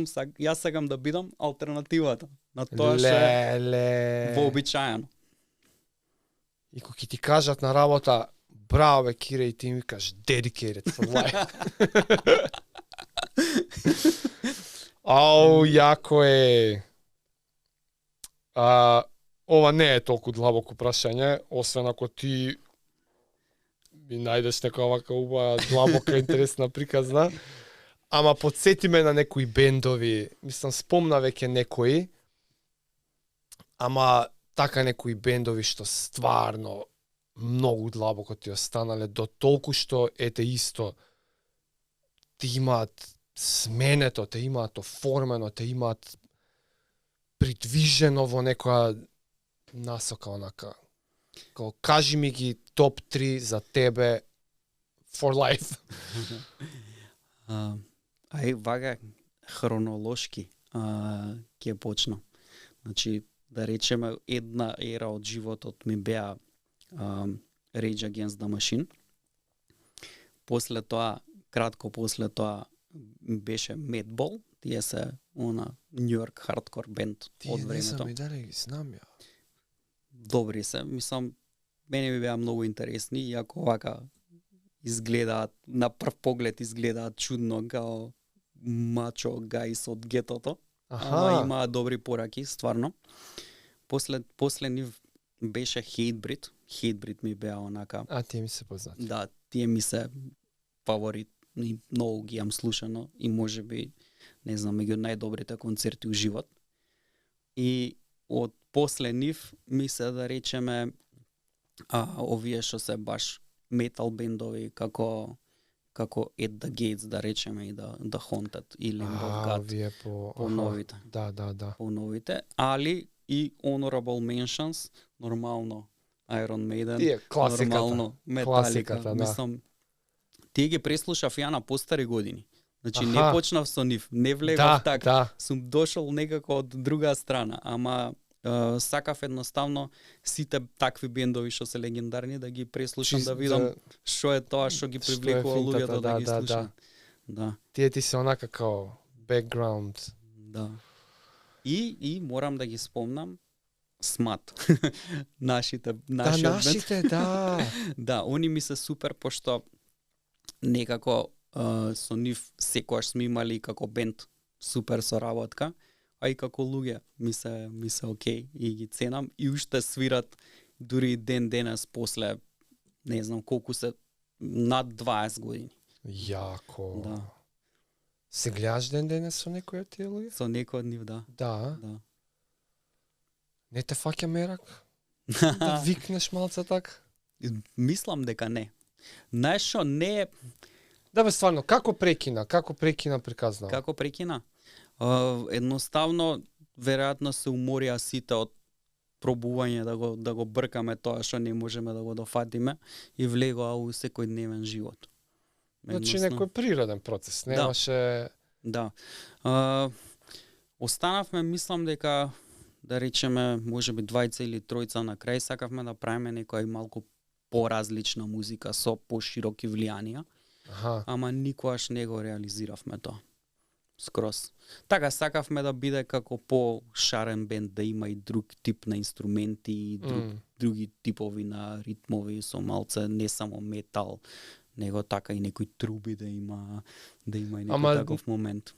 сакам да бидам алтернативата на тоа што е Леле. вообичаено. И кога ти кажат на работа, браво бе Кире, и ти ми кажеш dedicated for life. Ау, јако е. Ова не е толку длабоко прашање, освен ако ти ми најдеш нека овака убава, длабока, интересна приказна. Ама подсети ме на некои бендови, мислам спомна веќе некои, ама така некои бендови што стварно многу длабоко ти останале, до толку што ете исто те имаат сменето, те имаат оформено, те имаат придвижено во некоја насока онака. Као кажи ми ги топ 3 за тебе for life. Ај вага хронолошки ќе почнам. Значи, да речеме, една ера од животот ми беа Rage Against the Machine. После тоа, кратко после тоа, беше Madball. Тие се она Нью Йорк хардкор бенд од времето. Тие не знам и дали ги знам ја. Добри се, мислам, мене ми беа многу интересни, иако вака изгледаат, на прв поглед изгледаат чудно, као мачо гајс од гетото. Ама имаат добри пораки, стварно. После нив беше Hatebreed. Hatebreed ми беа онака. Тие ми се познати. Да, тие ми се фаворит. И многу ги имам слушано и можеби, не знам, меѓу најдобрите концерти у живот. И од после нив ми се да речеме овие што се баш метал бендови како At the Gates, да речеме, и да Haunted или Lamb of God. Овие по новите. Да. По новите, али и Honorable Mentions, нормално Iron Maiden, Тие класиката. нормално Metallica. Мислам, тие ги преслушав ја на постари години. Значи не почнав со нив, не влегов така. Сум дошол некако од друга страна, ама сакав едноставно сите такви бендови што се легендарни да ги преслушам, да видам што е тоа што ги привлекува луѓето да ги слушаат. Да. Тие ти се онака као background. Да. И морам да ги спомнам Смат. нашите да. Да, они ми се супер, пошто некако со нив секогаш сме имали како бенд супер соработка, а и како луѓе ми се окей и ги ценам и уште свират дури ден денес после не знам колку се над 20 години. Јако. Да. Се гледаш ден денес со некој од тие луѓе? Со некој од нив, да. Да. Да. Не те фаќа мерак? Да викнеш малце така? Мислам дека не. Знаеш што, не е... Да бе, стварно, како прекина приказнава? Како прекина? Едноставно, веројатно се уморија сите од пробување да го бркаме тоа што не можеме да го дофатиме и влегоа у секојдневен живот. Значи некој природен процес, немаше... Да. Останавме, мислам дека, да речеме, можеби двајца или тројца на крај, сакавме да правиме некоја малку поразлична музика со пошироки влијанија. Ама никогаш не го реализиравме тоа. Скроз. Така сакавме да биде како по-шарен бенд, да има и друг тип на инструменти и други типови на ритмови со малце не само метал, него така и некои труби да има и некој таков момент.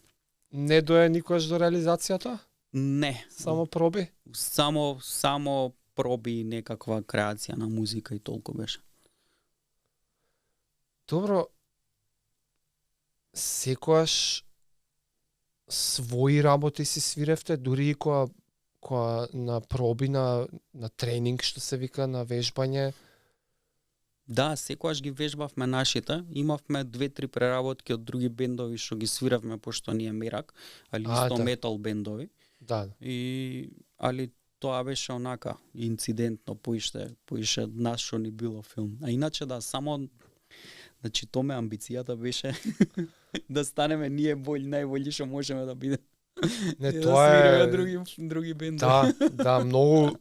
Не дое никогаш до реализацијата? Не. Само проби? Само проби и некаква креација на музика и толку беше. Добро, секојаш своји работи си свиревте, дури и која на проби, на тренинг, што се вика, на вежбање? Да, секојаш ги вежбавме нашите. Имавме 2-3 преработки од други бендови што ги свиравме, пошто ние мерак, али исто метал бендови. Да. Али тоа беше онака инцидентно, поише нас што ни било филм. А иначе да, само значи томе амбицијата беше да станеме ние најболји што можеме да бидеме. Не, тоа е други бендови. Да, многу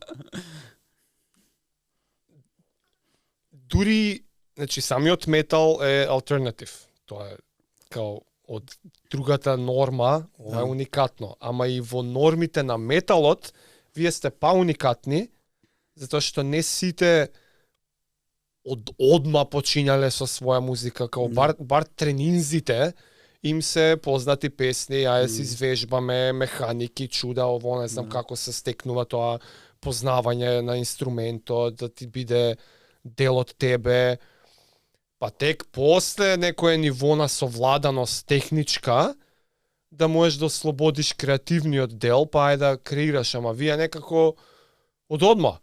дури, значи самиот метал е алтернатив. Тоа е као од другата норма, ова е уникатно, ама и во нормите на металот вие сте уникатни, затоа што не сите од одма починале со своја музика, као бар тренинзите им се познати песни, ајде си извежбаме механики, чуда, ово, не знам како се стекнува тоа познавање на инструментот, да ти биде дел од тебе. Па тек после некое ниво на совладаност техничка, да можеш да ослободиш креативниот дел, па ајде да креираш, ама вие некако од одма.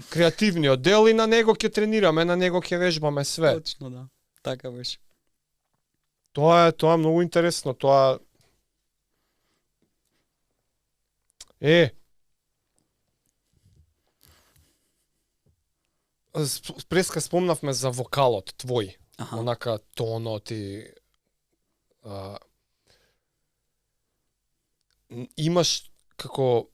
Креативниот дел и на него ќе тренираме, на него ќе вежбаме све. Точно, да. Така беше. Тоа е многу интересно, тоа преска спомнавме за вокалот твој. Онака тонот и имаш како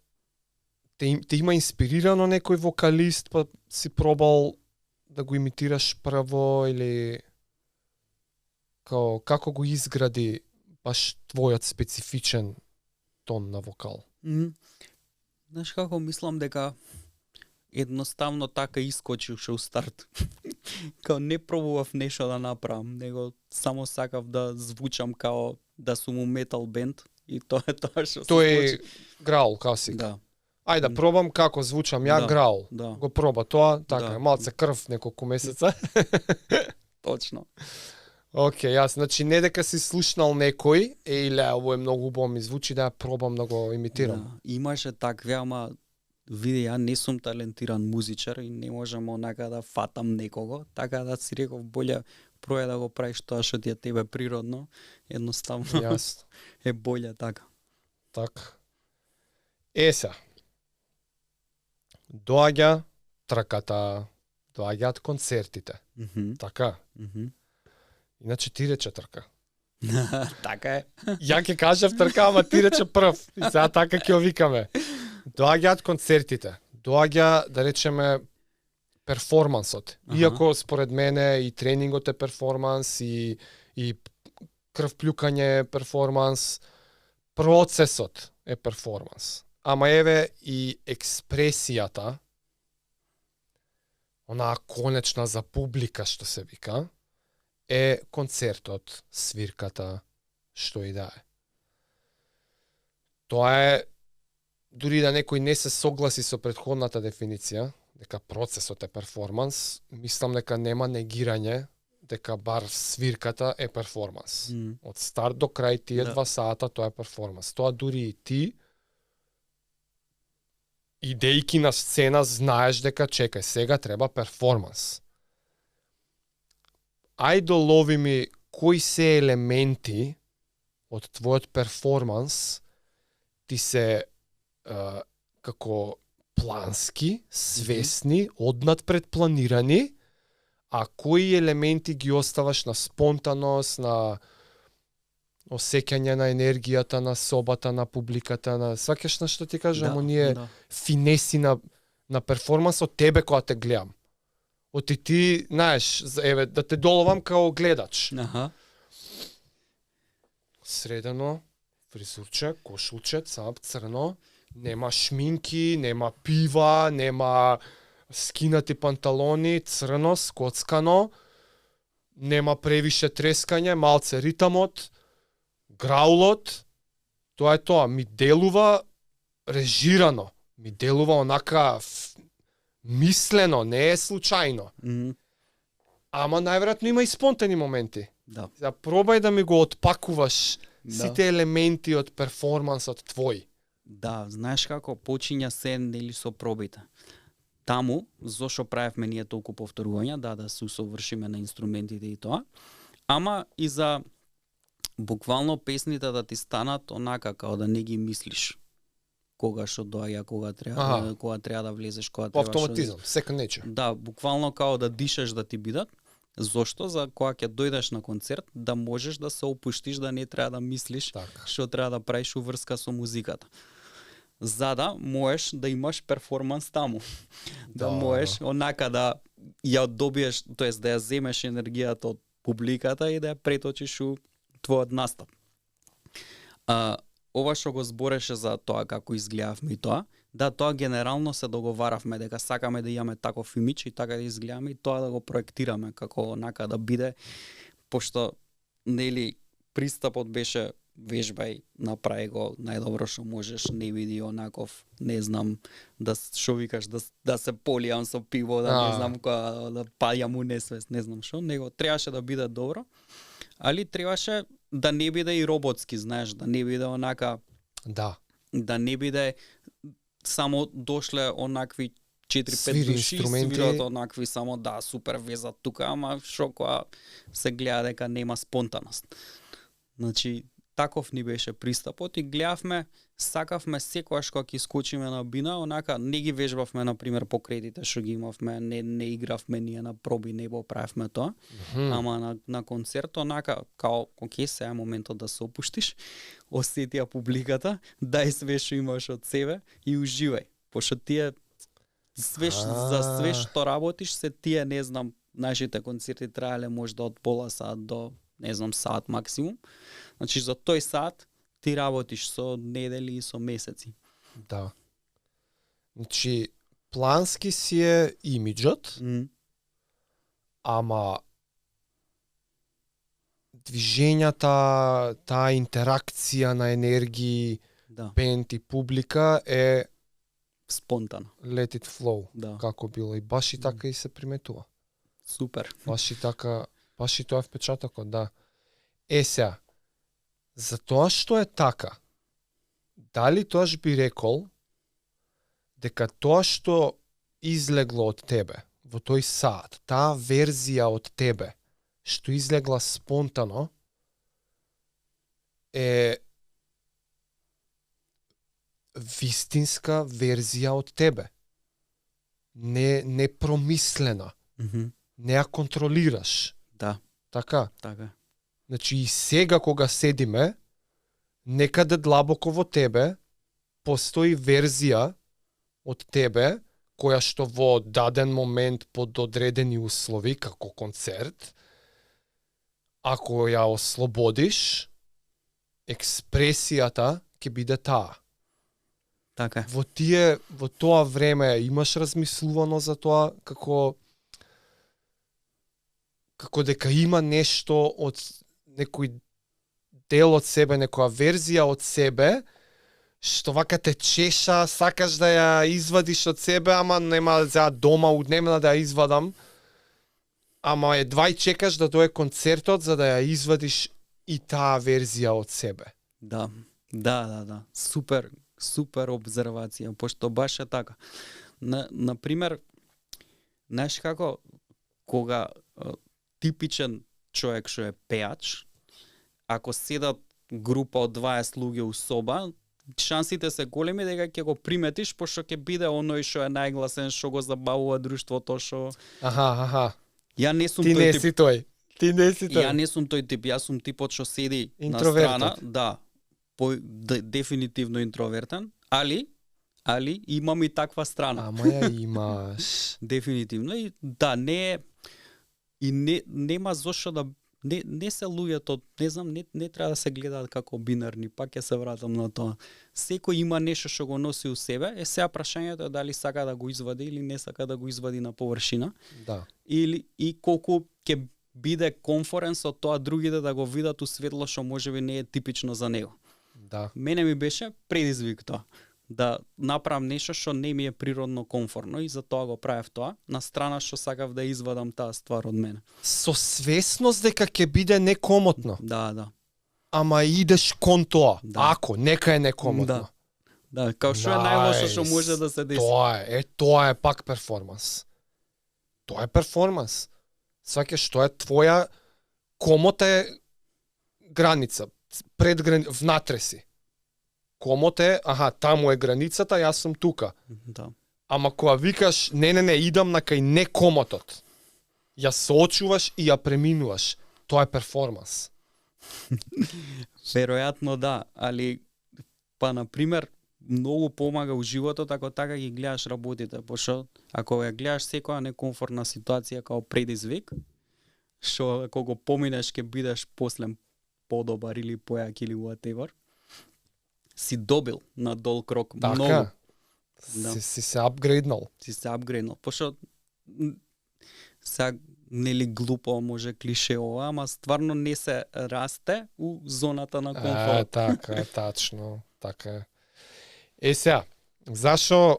те има инспирирано некој вокалист, па си пробал да го имитираш прво или како го изгради баш твојот специфичен тон на вокал? Знаеш како, мислам дека едноставно така искочивше у старт. Као не пробував нешто да направам, него само сакав да звучам као да сум у метал бенд и тоа е тоа што се Тој е Граул, класик. Да. Ајде, пробам како звучам ја, Граул. Да. Го проба тоа, така, малце крв неколку месеца. Точно. Океј, јас, значи не дека си слушнал некој, иле, ово е многу убаво ми звучи, да ја пробам да го имитирам. Да. Имаше такви, ама види, ја не сум талентиран музичар и не можам онака да фатам некого, така да си реков боле проја да го правиш тоа што ти е тебе природно, едноставно е боле така. Така. Еса. Доаѓа трката, доаѓаат концертите. Така. Иначе ти рече трка. Така е. Ја ќе кажав трка, ама ти рече прв. И сега така ќе овикаме. Доаѓаат концертите. Доаѓа, да речеме, перформансот. Иако според мене и тренингот е перформанс, и крвплюкање е перформанс, процесот е перформанс. Ама еве и експресијата, онаа конечна за публика што се вика, е концертот, свирката, што и да е. Тоа е, дури да некој не се согласи со претходната дефиниција, дека процесот е перформанс, мислам дека нема негирање дека бар свирката е перформанс. Од старт до крај тие 2 сата тоа е перформанс. Тоа дури и ти, идејки на сцена, знаеш дека чекај, сега треба перформанс. Ајде лови ми кои се елементи од твојот перформанс ти се како плански, свесни, однад предпланирани, а кои елементи ги оставаш на спонтаност, на осеќање на енергијата на собата, на публиката, на сваќаш на што ти кажам, оние финеси на перформанс од тебе кога те гледам. Од ти, знаеш, еве, да те доловам као гледач. Средено, фризурче, кошулче, цап, црно, нема шминки, нема пива, нема скинати панталони, црно, скоцкано, нема превише трескање, малце ритамот, граулот, тоа е тоа, ми делува режирано, ми делува онака мислено, не е случајно. Ама најверојатно има и спонтани моменти. Да. За пробај да ми го отпакуваш сите елементи од перформансот твој. Да, знаеш како почиња се нели со пробите. Таму, зошто правевме ние толку повторувања, да се усовршиме на инструментите и тоа, ама и за буквално песните да ти станат онака као да не ги мислиш. Кога што доаѓа, кога треба да влезеш, кога треба. Автоматизам, second nature. Да, буквално као да дишеш да ти бидат. Зошто? За кога ќе дојдеш на концерт, да можеш да се опуштиш, да не треба да мислиш што треба да правиш уврска со музиката. за да можеш да имаш перформанс таму. Да Да. можеш онака да ја добиеш, тоест да ја земеш енергијата од публиката и да ја преточиш у твојот настап. Ова што го збореше за тоа како изгледавме и тоа, да, тоа генерално се договаравме дека сакаме да имаме таков имидж и така да изгледаме и тоа да го проектираме како онака да биде, пошто нели пристапот беше вежбај, направи го најдобро што можеш, не биди онаков, не знам, да што викаш, да се полијам со пиво, да не знам која, да паѓам у несвест, не знам што, него требаше да биде добро, али требаше да не биде и роботски, знаеш, да не биде онака, Да. да не биде само дошле онакви 4-5 Свири души, инструменти. свират онакви само да супер везат тука, ама што кога се гледа дека нема спонтаност. Значи таков ни беше пристапот и гледавме, сакавме секогаш кога ќе искочиме на бина, онака не ги вежбавме на пример покретите што ги имавме, не игравме ние на проби, не го правевме тоа. Ама на концерт онака као окей, сега е моментот да се опуштиш, осети ја публиката, дај све што имаш од себе и уживај. Пошто тие за све што работиш се тие, не знам, нашите концерти траеле можда од пола сат до не знам сат максимум. Значи за тој сат ти работиш со недели и со месеци. Да. Значи плански си е имиджот, ама движењата, таа интеракција на енергии, Да, бенд и публика е спонтано. let it flow, Да. како било. И баш и така и се приметува. Супер. Баш и така, баш и тоа е впечатокот, да. Сега, за тоа што е така, дали тоаш би рекол дека тоа што излегло од тебе во тој саат, таа верзија од тебе што излегла спонтано е вистинска верзија од тебе. Не промислена, не ја контролираш. Да, Така. така. Значи и сега кога седиме, некаде длабоко во тебе постои верзија од тебе која што во даден момент под одредени услови како концерт, ако ја ослободиш, експресијата ќе биде таа. Така. Во тоа време имаш размислувано за тоа како дека има нешто од некој дел од себе, некоја верзија од себе, што вака те чеша, сакаш да ја извадиш од себе, ама нема за дома, нема да ја извадам, ама едва и чекаш да дое концертот за да ја извадиш и таа верзија од себе. Да. Да. Супер обзервација, пошто баш е така. На пример, знаеш како кога типичен човек што е пеач, ако седат група од 20 луѓе у соба, шансите се големи дека ќе го приметиш, пошто ќе биде оној што е најгласен, што го забавува друштвото, што... Аха. Ја не сум Ти тој не тип. си тој. Ти не си тој. Ја не сум тој тип, јас сум типот што седи на Интровертот. страна, да, дефинитивно интровертен, али имам и таква страна. Ама ја имаш. Дефинитивно и да, не е и нема зошто да не се луѓето, не знам, не треба да се гледаат како бинарни, пак ќе се вратам на тоа. Секој има нешто што го носи у себе, сега прашањето е дали сака да го извади или не сака да го извади на површина. Да. И колку ќе биде комфорен со тоа другите да го видат у светло што можеби не е типично за него. Да. Мене ми беше предизвик тоа, да направам нешто што не ми е природно комфорно и затоа го правев тоа, на страна што сакав да извадам таа ствар од мене. Со свесност дека ќе биде некомотно, Да. ама идеш кон тоа. Да. Ако, нека е некомотно. Да, као што е најлошо што може да се деси. Тоа е пак перформанс. Тоа е перформанс. Сваќаш, тоа е твоја комот е граница, внатре си. Комот е, таму е границата, јас сум тука. Да. Ама кога викаш, не, идам на кај некомотот, ја соочуваш и ја преминуваш, тоа е перформанс. Веројатно да, али па на пример многу помага у животот ако така ги гледаш работите, пошто ако ја гледаш секоја некомфортна ситуација као предизвик, што ако го поминеш ќе бидеш после подобар или појак или whatever, си добил на дол крок Така, многу. Да. си се апгрейднал. Си се апгрейднал, пошто сега нели глупо може клише ова, ама стварно не се расте у зоната на комфорт. Така, тачно, така е. Сега, зашо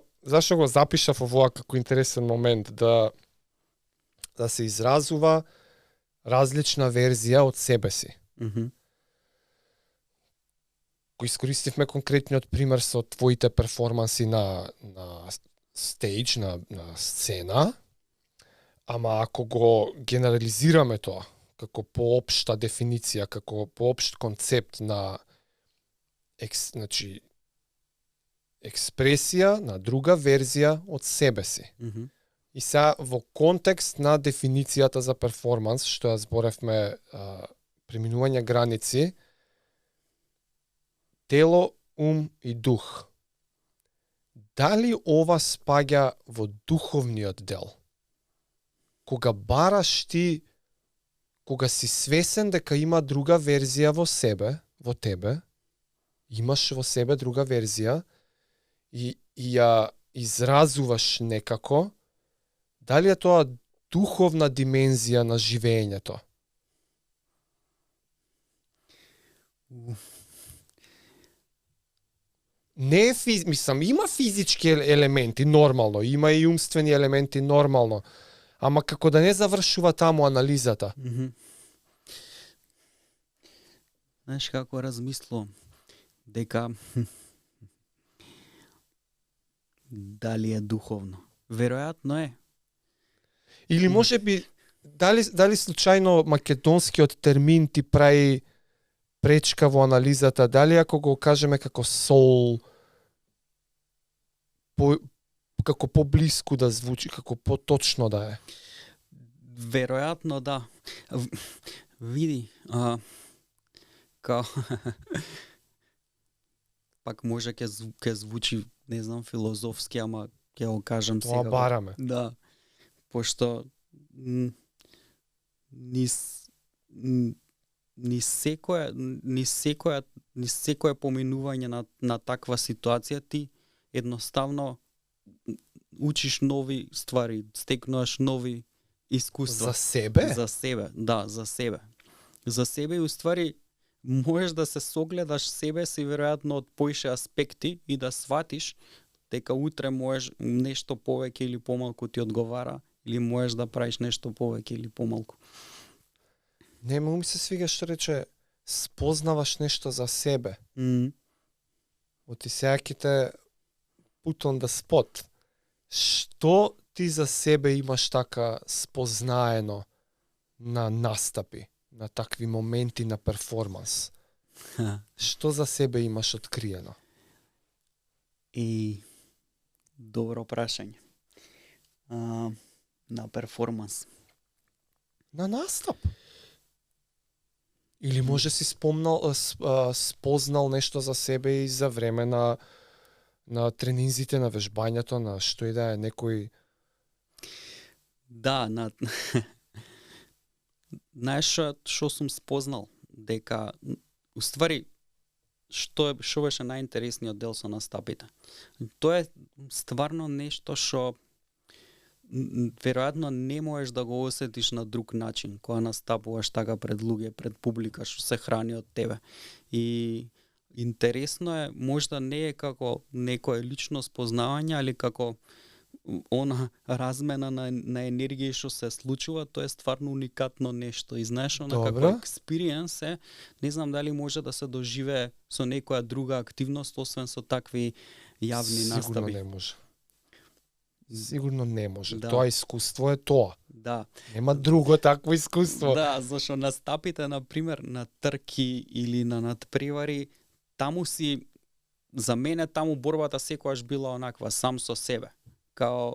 го запишав овоа како интересен момент да се изразува различна верзија од себе си. Го искористивме конкретниот пример со твоите перформанси на стейдж, на сцена, ама ако го генерализираме тоа, како поопшта дефиниција, како поопшт концепт на експресија на друга верзија од себе си. И сега во контекст на дефиницијата за перформанс, што ја зборевме, преминување граници, тело, ум и дух. Дали ова спаѓа во духовниот дел? Кога бараш ти, кога си свесен дека има друга верзија во себе, во тебе, имаш во себе друга верзија и ја изразуваш некако, дали е тоа духовна димензија на живеењето? Не е мислам, има физички елементи, нормално, има и умствени елементи, нормално, ама како да не завршува таму анализата. Знаеш како размислувам, дека дали е духовно? Веројатно е. Или може би, дали случајно македонскиот термин ти прави пречка во анализата, дали ако го кажеме како soul, како поблиску да звучи, како поточно да е? Веројатно да. Види, као пак може ќе звучи, не знам, филозофски, ама ќе го кажам сега. Тоа бараме. Да. Пошто ни секое поминување на таква ситуација ти едноставно учиш нови ствари, стекнуваш нови искуства. За себе? За себе, да, за себе. За себе и уствари можеш да се согледаш себе си веројатно од поише аспекти и да сватиш дека утре можеш нешто повеќе или помалку ти одговара или можеш да правиш нешто повеќе или помалку. Не, ми се свига што рече спознаваш нешто за себе. Оти сега ќе те put on the spot. Што ти за себе имаш така спознаено на настапи, на такви моменти на перформанс? Што за себе имаш откриено? И добро прашање. На перформанс. На настап? Или може си спознал нешто за себе и за време на тренинзите, на вежбањето, на што и да е некој... Да, знаеш што сум спознал? Дека, уствари, што беше најинтересниот дел со настапите? Тоа е стварно нешто што веројатно не можеш да го осетиш на друг начин кога настапуваш така пред луѓе, пред публика што се храни од тебе. И интересно е, можда не е како некое лично спознавање, али како она размена на енергија што се случува, тоа е стварно уникатно нешто. И знаеш, она како експириенс е, не знам дали може да се доживее со некоја друга активност, освен со такви јавни настапи. Сигурно не може. Сигурно не може. Да. Тоа искуство е тоа. Да. Нема друго такво искуство. Да, зашто настапите, например, на трки или на надпревари, таму си, за мене таму борбата секогаш била онаква, сам со себе. Као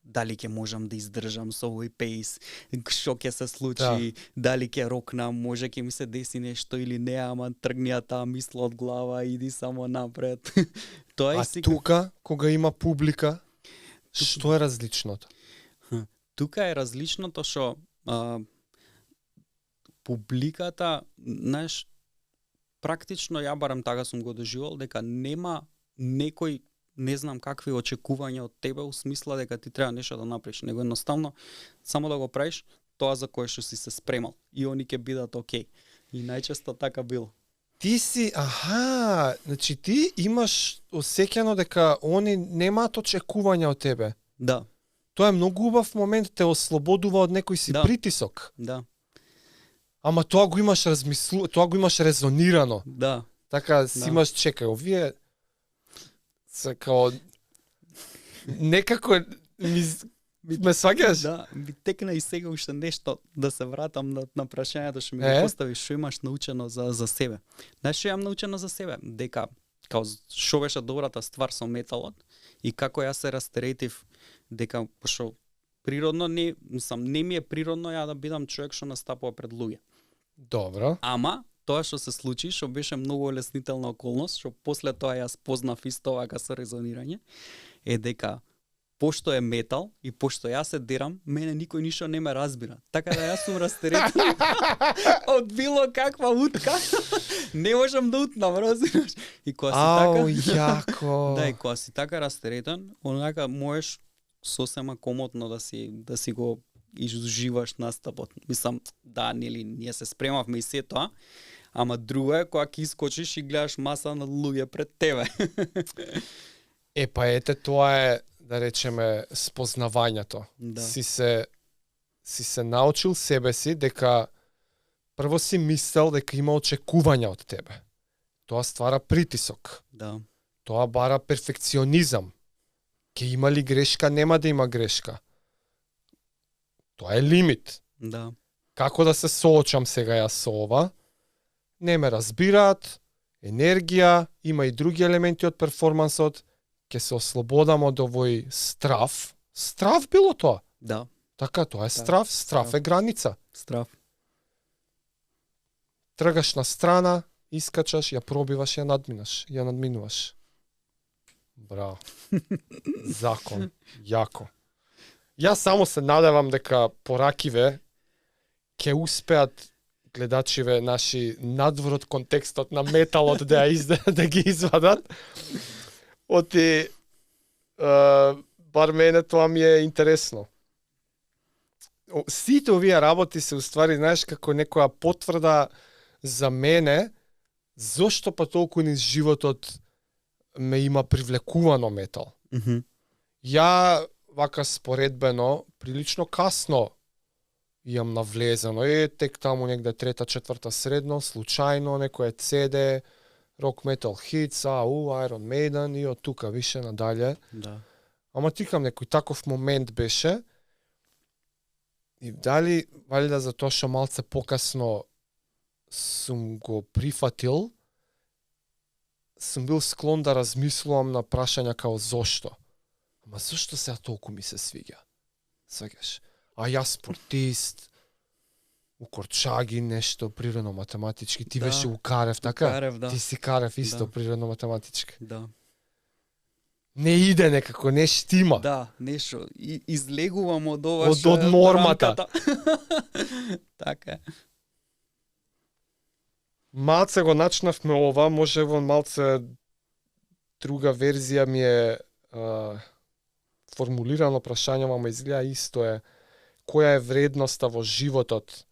дали ќе можам да издржам со овој пейс, што ќе се случи, дали ќе рокнам, може ќе ми се деси нешто или не, ама тргни ја таа мисла од глава, иди само напред. Тоа А тука, кога има публика, што е различното? Тука е различното што публиката, знаеш, практично ја барам така сум го доживал, дека нема некој не знам какви очекувања од тебе, у смисла дека ти треба нешто да направиш, него едноставно само да го правиш тоа за кое што си се спремал и они ќе бидат окей. И најчесто така било. Ти си, значи ти имаш осеќано дека они немаат очекувања од тебе. Да. Тоа е многу убав момент, те ослободува од некој си притисок. Да. Ама тоа го имаш тоа го имаш резонирано. Да. Така си имаш, чекај, овие се као некако ме сваќаш? Да, ми текна и сега уште нешто да се вратам на прашањето што ми го поставиш, што имаш научено за себе. Знаеш што имам научено за себе? Дека као што беше добрата ствар со металот и како јас се растеретив дека пошто природно не ми е природно ја да бидам човек што настапува пред луѓе. Добро. Ама тоа што се случи, што беше многу олеснителна околност, што после тоа јас познав исто вака со резонирање, е дека пошто е метал и пошто јас се дерам, мене никој ништо не ме разбира. Така да јас сум растеретен од било каква утка. Не можам да утнам, разбираш? И кога си така, јако. Да, и кога си така растеретен, онака можеш сосема комотно да си го изживаш настапот. Мислам, да, нели, ние се спремавме и се тоа, ама друго е кога ќе искочиш и гледаш маса на луѓе пред тебе. Па ете, тоа е, да речеме, спознавањето. Да. Си се научил себе си дека прво си мислел дека има очекувања од тебе. Тоа ствара притисок. Да. Тоа бара перфекционизам. Ке има ли грешка, нема да има грешка. Тоа е лимит. Да. Како да се соочам сега јас со ова? Не ме разбираат, енергија, има и други елементи од перформансот, ќе се ослободам од овој страв. Страв било тоа? Да. Така, тоа е страв. Страв е граница. Страв. Тргаш на страна, искачаш, ја пробиваш, ја надминуваш. Браво. Закон. Јако. Јас само се надевам дека поракиве ќе успеат гледачиве наши надвор од контекстот на металот да ги извадат. Оти бар мене тоа ми е интересно. Сите овие работи се уствари, знаеш, како некоја потврда за мене зошто па толку низ животот ме има привлекувано метал. Ја вака споредбено, прилично касно имам навлезено. Тек таму негде трета, четврта средно, случајно, некој CD, Rock Metal Hits, Iron Maiden и од тука више надалje. Да. Ама тикам некој таков момент беше и дали валида за тоа што малце покасно сум го прифатил, сум бил склон да размислувам на прашања као зошто. Ама зошто сега толку ми се свиѓа? Сваќаш? А јас спортист, у Корчаги нешто природно-математички, ти беше у Карев, така? Карев, да. Ти си Карев исто природно-математички. Да. Не иде некако, не штима. Да, нешто излегувам од ова од нормата. Така. Малце го начнавме ова, може во малце друга верзија ми е формулирано прашање, ама изгледа исто е. Која е вредноста во животот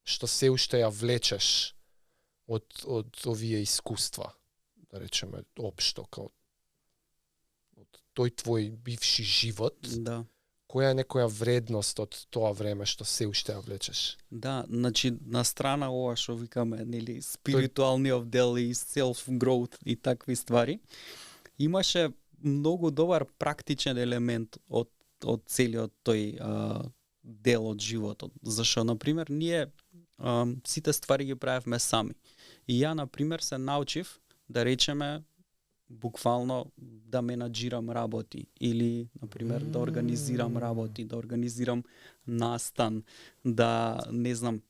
што се уште ја влечеш од овие искуства, да речеме, општо, као од тој твој бивши живот? Да. Која е некоја вредност од тоа време што се уште ја влечеш? Да, значи на страна ова што викаме, нели, спиритуалниот дел и self growth и такви ствари, имаше многу добар практичен елемент од целиот тој дел од животот. Зашо, например, ние сите ствари ги правевме сами. И ја, например, се научив, да речеме, буквално да менаџирам работи или на пример да организирам работи, да организирам настан, да не знам,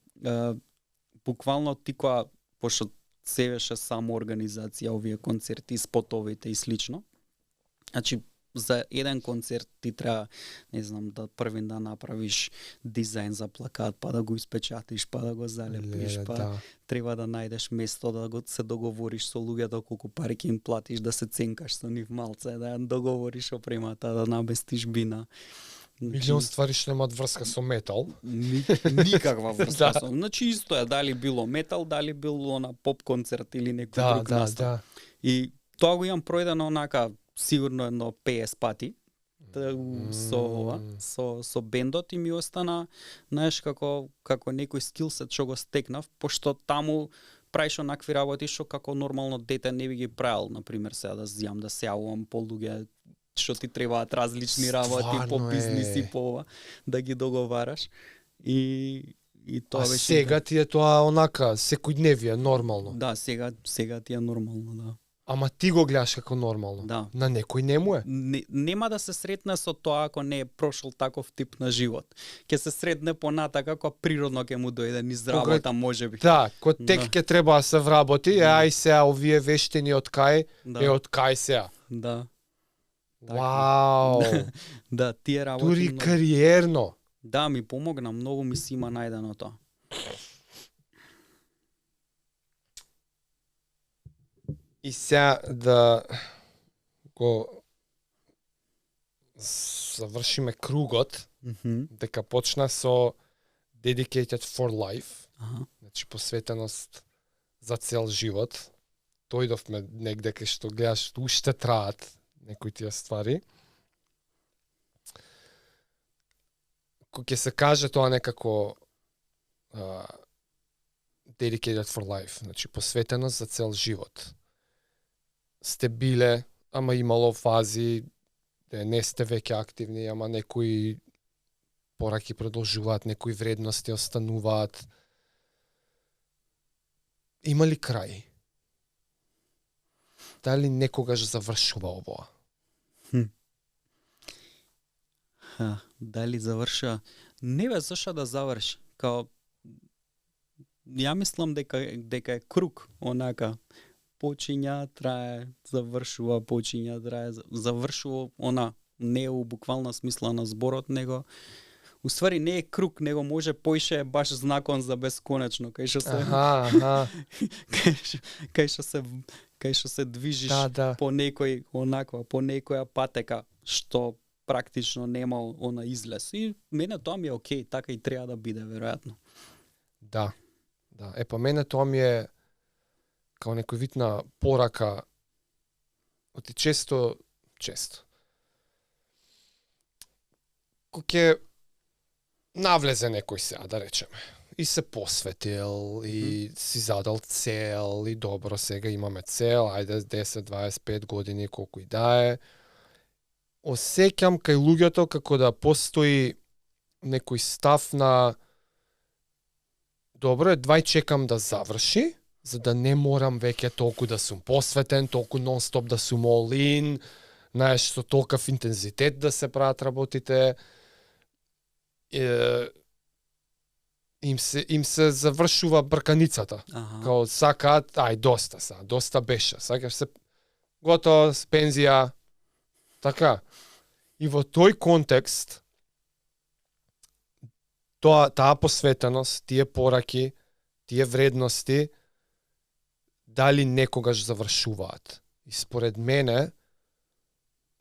буквално ти која пошто се беше само организација овие концерти, спотовите и слично. Значи за еден концерт ти треба, не знам, да првин да направиш дизајн за плакат, па да го испечатиш, па да го залепиш, па треба да најдеш место да го се договориш со луѓето колку пари ќе им платиш, да се ценкаш со нив малце, да ја договориш опремата, да наместиш бина. Милион ствари што немаат врска со метал. Никаква врска со. Значи исто е дали било метал, дали било на поп концерт или некој друг настан. И тоа го имам пројдено онака сигурно едно 50 пати со ова, со бендот, и ми остана, знаеш, како некој скилсет што го стекнав, пошто таму правиш онакви работи што како нормално дете не би ги правил, на пример сега да зијам, да се јавувам по луѓе што ти требаат различни работи по бизниси, по ова, да ги договараш. И тоа беше. Сега ти е тоа онака секојдневие, нормално. Да, сега ти е нормално, да. Ама ти го гледаш како нормално. Да. На некој не му е. Нема да се сретне со тоа ако не е прошол таков тип на живот. Ќе се сретне понатака кога природно ќе му дојде низ работа, можеби. Да, кога тек ќе треба да се вработи, ај сега овие вештини од кај, од кај сега. Да. Вау. Да, тие работи. Дури кариерно. Да, ми помогна, многу ми си има најдено тоа. И сега да го завршиме кругот, дека почна со Dedicated for Life, значи посветеност за цел живот. Дојдовме негде кај што гледаш уште траат некои тие ствари. Кога ќе се каже тоа некако Dedicated for Life, значи посветеност за цел живот. Сте биле, ама имало фази де не сте веќе активни, ама некои пораки продолжуваат, некои вредности остануваат. Има ли крај? Дали некогаш завршува овоа? Дали завршува? Не бе, зашто да заврши? Као ја мислам дека е круг, онака. Почиња, трае, завршува, почиња, трае, завршува, она, не е у буквална смисла на зборот, него уствари не е круг, него може поише е баш знакон за бесконечно, кај што се кај што се движиш по некој онаква, по некоја патека што практично нема она излез. И мене тоа ми е окей, така и треба да биде веројатно. Да. Па мене тоа ми е као некој вид на порака, оти често, кога ќе навлезе некој сега, да речеме, и се посветил, и си задал цел, и добро, сега имаме цел, ајде 10-25 години, колку и да е, осеќам кај луѓето како да постои некој став на добро е, двај чекам да заврши, за да не морам веќе толку да сум посветен, толку нон-стоп да сум all-in, знаеш, со толкав интензитет да се прават работите. Им се завршува брканицата. Као сакаат, доста беше, сакаш се готово, с пензија, така. И во тој контекст, таа посветеност, тие пораки, тие вредности, дали некогаш завршуваат. И според мене,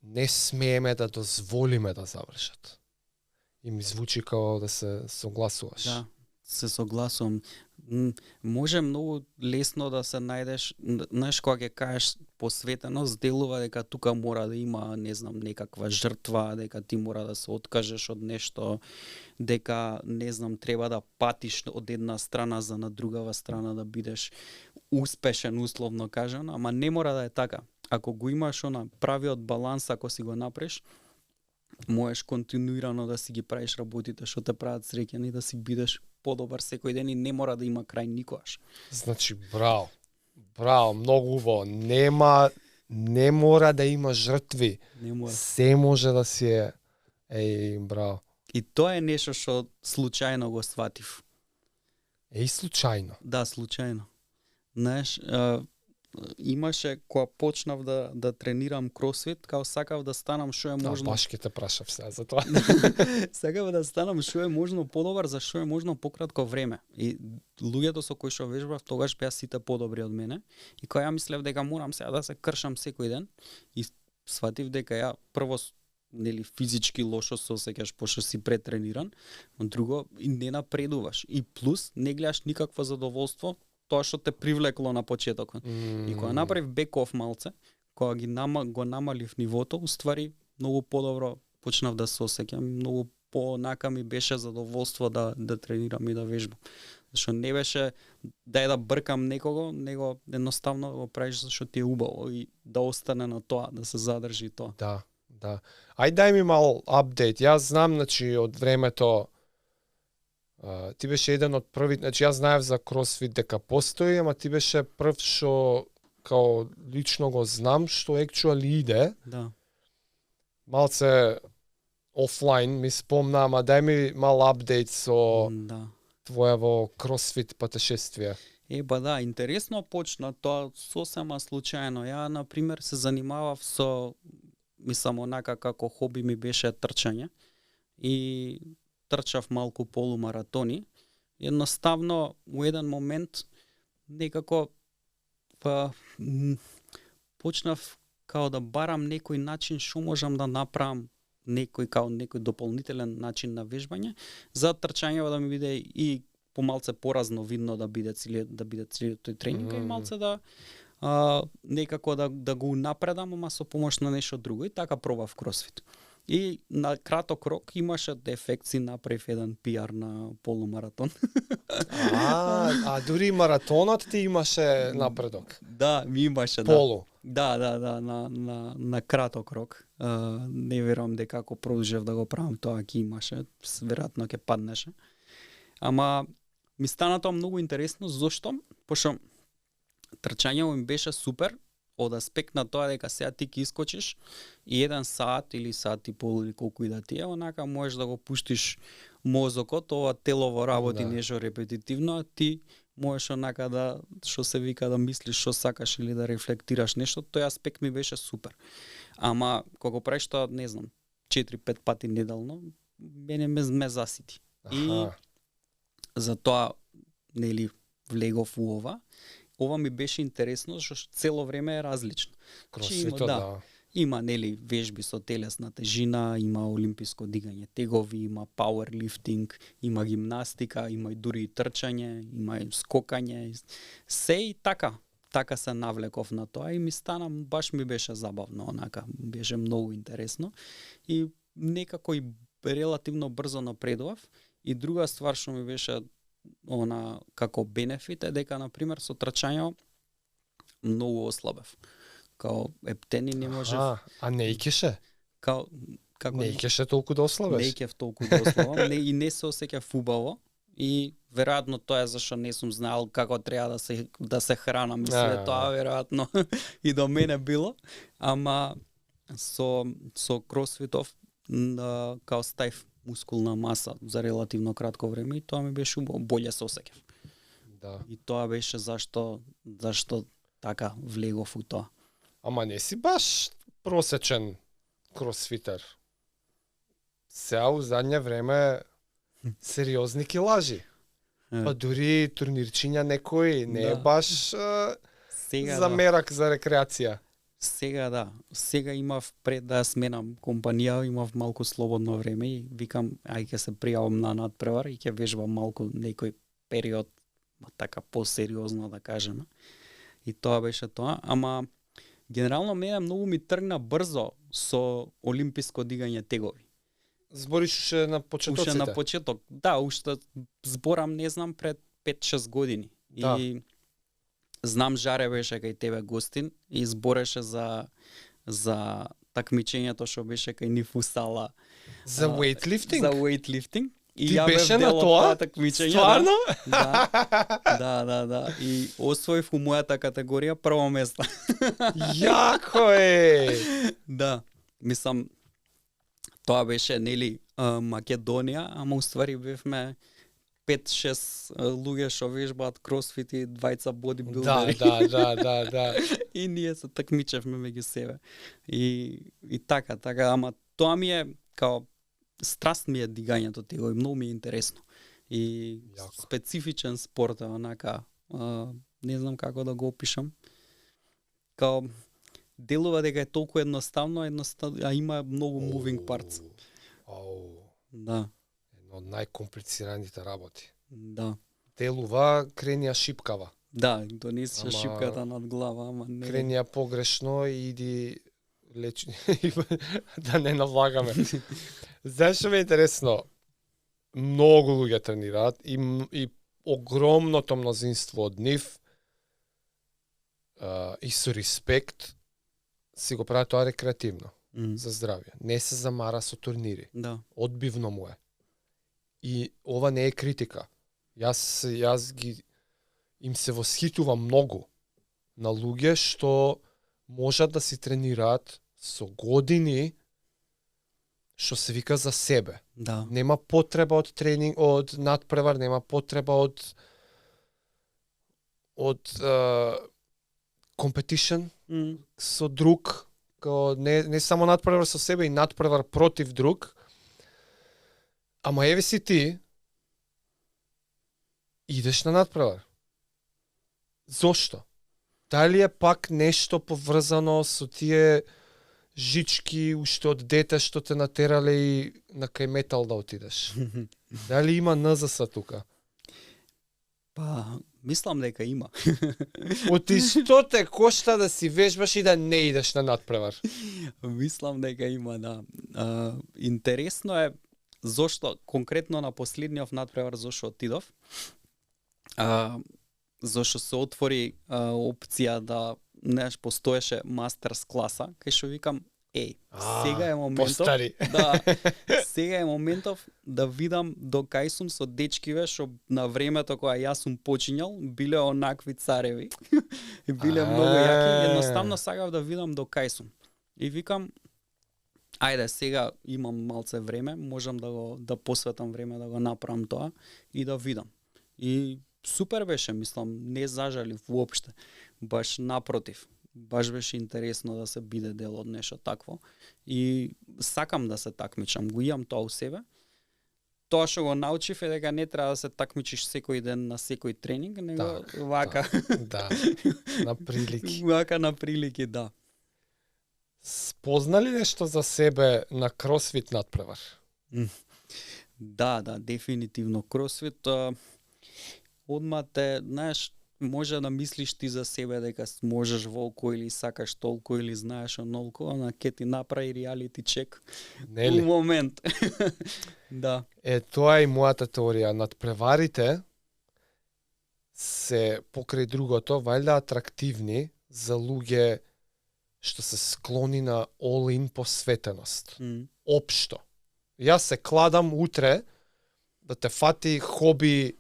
не смееме да дозволиме да завршат. И ми звучи као да се согласуваш. Да, се согласувам. Може многу лесно да се најдеш, знаеш, кога ќе кажеш посветеност, делува дека тука мора да има, не знам, некаква жртва, дека ти мора да се откажеш од нешто, дека, не знам, треба да патиш од една страна за на другава страна да бидеш успешен, условно кажано, ама не мора да е така. Ако го имаш она правиот баланс, ако си го направиш, можеш континуирано да си ги правиш работите што те прават среќен и да си бидеш подобар секој ден и не мора да има крај никогаш. Значи, браво, многу убаво. Нема не мора да има жртви. Не мора. Се може да си е браво. И тоа е нешто што случајно го сватив. Случајно. Да, случајно. Знаеш, имаше кога почнав да тренирам кросфит, као сакав да станам што е можно. Баш ке те прашав сега за тоа. Сакав да станам што е можно подобар за што е можно пократко време. И луѓето со кои што вежбав тогаш беа сите подобри од мене. И кога ја мислев дека морам сега да се кршам секој ден, и сватив дека ја прво нели физички лошо се осеќаш пошто си претрениран, но друго и не напредуваш. И плюс не гледаш никакво задоволство тоа што те привлекло на почетокот. И кога направив бек-оф малце, кога го намалив нивото, уствари многу подобро почнав да се осеќам, многу понака ми беше задоволство да тренирам и да вежбам. Зашто не беше да бркам некого, него едноставно го правиш зашто ти е убаво и да остане на тоа, да се задржи тоа. Да. Ај дај ми мал апдейт. Јас знам, значи, од времето ти беше еден од први, значи јас знаев за кросфит дека постои, ама ти беше прв што као лично го знам што actually иде. Да. Малце офлайн ми спомна, ама дај ми мал апдейт со твоево кросфит патешествие. Да, интересно почна тоа сосема случајно. Ја, например, се занимавав со, мислам, онака како хоби ми беше трчање и трчав малку полумаратони. Едноставно, у еден момент, некако почнав као да барам некој начин што можам да направам, некој дополнителен начин на вежбање, за трчањето да ми биде и помалце поразновидно да биде целиот тој тренинг и малце да некако да го напредам, ама со помош на нешто друго. И така пробав кросфит. И на краток рок имаше ефекти, направив еден пиар на полумаратон. Дури маратонот ти имаше напредок. Да, ми имаше. Полу. Да, на краток рок. Не верувам дека ако продолжев да го правам тоа ќе имаше, веројатно ќе паднеше. Ама ми стана тоа многу интересно, зошто? Пошто трчањето ми беше супер, од аспект на тоа дека сега ти ќе искочиш и 1 сат или сат и пол или колку и да ти е, онака можеш да го пуштиш мозокот, ова телово работи нешто репетитивно, а ти можеш онака да, што се вика, да мислиш што сакаш или да рефлектираш нешто. Тој аспект ми беше супер. Ама кога го правиш тоа, не знам, 4-5 пати неделно, мене ме засити. И затоа нели влегов у ова. Ова ми беше интересно, зашто цело време е различно. Кросфитот, да. Има нели вежби со телесна тежина, има олимписко дигање тегови, има пауерлифтинг, има гимнастика, има и дури и трчање, има и скокање, се и така. Така се навлеков на тоа и ми стана, баш ми беше забавно, онака, беше многу интересно и некако и релативно брзо напредував. И друга ствар што ми беше како бенефит е дека, например, со трчање многу ослабев. Као ептени не можев. Не икеше? Не икеше толку да ослабеш? Не икев толку да ослабам, и не се осеќав убаво. И веројатно тоа е зашто не сум знаел како треба да се хранам, и след тоа веројатно и до мене било. Ама со кросфитов као стајв мускулна маса за релативно кратко време и тоа ми беше боле се осеќав. Да. И тоа беше зашто така влегов у тоа. Ама не си баш просечен кросфитер. Сега у задње време сериозни килажи. Па дури турнирчиња некои не е баш за мерак за рекреација. Сега имав пред да сменам компанија, имав малку слободно време и викам ај ќе се пријавам на надпревар и ќе вежбам малку некој период, така посериозно да кажеме. И тоа беше тоа, ама генерално мене многу ми тргна брзо со олимписко дигање тегови. Збориш уште на почетоците? Уште на почеток, да, уште зборам, не знам, пред 5-6 години. Да. И знам Жаре беше кај тебе гостин и збореше за такмичењето што беше кај нив у сала. За weightlifting? За weightlifting. И Ти ја беше бев на дел од тоа? такмичење. Стварно? Да. И освоив у мојата категорија прво место. Јако е! Да. Мислам, тоа беше, нели, Македонија, ама уствари бевме 5-6 луѓе што вежбаат кросфит и двајца бодибилдери. Да. И ние се такмичевме меѓу себе. И така, ама тоа ми е као страст ми е дигањето тего и многу ми е интересно. И Јако. специфичен спорт е онака, не знам како да го опишам. Као делува дека е толку едноставно, а има многу moving parts. Да. Едно од најкомплицираните работи. Да. Делува, кренија шипкава. Да, донесеше Ама шипката над глава, ама не. Кренија погрешно и иди лечни да не навлагаме. Зашто ме е интересно? Многу луѓе тренираат и огромното мнозинство од нив и со респект си го прават тоа рекреативно за здравје. Не се замара со турнири. Да. Одбивно му е. И ова не е критика. Јас ги им се восхитувам многу на луѓе што можат да си тренираат со години што се вика за себе. Да. Нема потреба од тренинг, од надпревар, нема потреба од competition со друг, као не само надпревар со себе и надпревар против друг. Ама еве си ти идеш на надпревар. Зошто? Дали е пак нешто поврзано со тие жички уште од дете што те натерале и на кај метал да отидеш? Дали има НЗС тука? Па, мислам дека има. Оти што те кошта да си вежбаш и да не идеш на надпревар? Мислам дека има, да. Интересно е зошто конкретно на последниот надпревар зошто отидов. Зошто се отвори опција да постоеше мастерс класа, кај што викам, сега е моментов. Постари. Да. Сега е моментов да видам до кај сум со дечкиве што на времето кога јас сум почињал биле онакви цареви. И биле многу јаки, едноставно сакав да видам до кај сум. И викам, ајде сега имам малце време, можам да посветам време да го направам тоа и да видам. И супер беше, мислам, не зажалив воопште. Баш напротив. Баш беше интересно да се биде дел од нешто такво. И сакам да се такмичам, го имам тоа у себе. Тоа што го научив е дека не треба да се такмичиш секој ден на секој тренинг, него вака. Да, на прилики. Вака на прилики, да. Спозна ли нешто за себе на кросфит надпревар? Да, дефинитивно. Кросфит одма те, знаеш, може да мислиш ти за себе дека можеш волку или сакаш толку или знаеш онолку, ана ке ти направи реалити чек. Нели? У момент. Да. Тоа е и мојата теорија. Надпреварите се покрај другото вајда атрактивни за луѓе што се склони на all-in посветеност. Општо. Јас се кладам утре да те фати хоби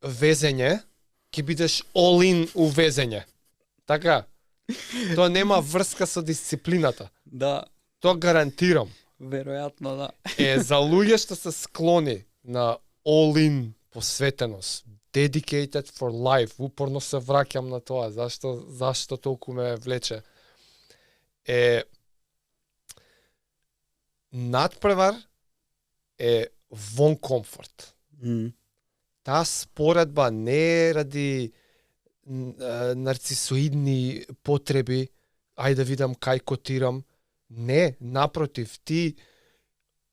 везење, ќе бидеш all-in у везење. Така? Тоа нема врска со дисциплината. Да. Тоа гарантирам. Веројатно, да. За луѓе што се склони на all-in посветеност, dedicated for life, упорно се враќам на тоа, зашто толку ме влече. Надпревар е вон комфорт. Таа споредба не е ради нарцисоидни потреби, ајде да видам кај котирам. Не, напротив, ти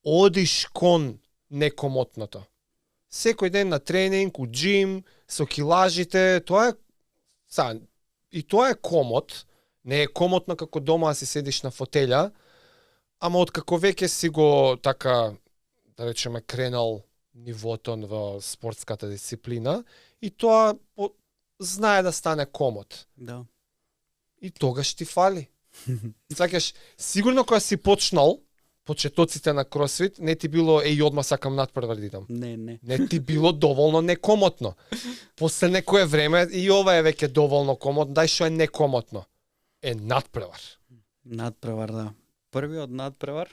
одиш кон некомотното. Секој ден на тренинг, у джим, со килажите, тоа е и тоа е комот. Не е комотно како дома да си седиш на фотелја, ама откако веќе си го така, да речеме, кренал нивото во спортската дисциплина и тоа знае да стане комот. Да. И тогаш ти фали. Сакаш, сигурно кога си почнал, почетоците на кросфит, не ти било одма сакам надпревар да идам. Не. Не ти било доволно некомотно. После некое време и ова е веќе доволно комотно, дај што е некомотно. Надпревар. Надпревар, да. Првиот надпревар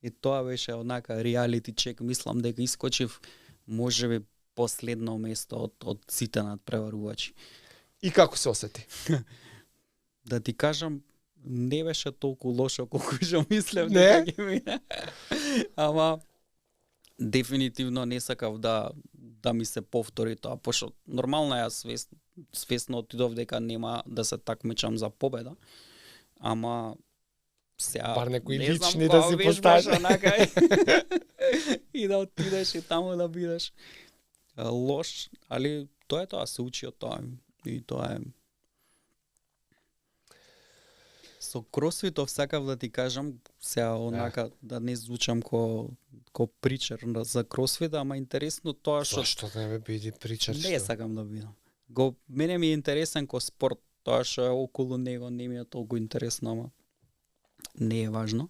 и тоа беше однака реалити чек, мислам дека искочив можеби последно место од сите надпреварувачи. И како се осети? Да ти кажам, не беше толку лошо колку што мислев Не? дека ќе мине. Ама дефинитивно не сакав да ми се повтори тоа, пошто нормално јас свесно отидов дека нема да се такмичам за победа. Ама сега Бар некои не лични знам, да си тоа поставиш. беше онака и да отидеш и таму да бидеш лош, али тоа е тоа, се учи од тоа и тоа е. Со кросфитов сакав да ти кажам, сега онака да не звучам ко причер за кросфит, ама интересно тоа што Зашто не ме биди причар? не сакам да бидам. Мене ми е интересен ко спорт, тоа што е околу него не ми е толку интересно, ама не е важно.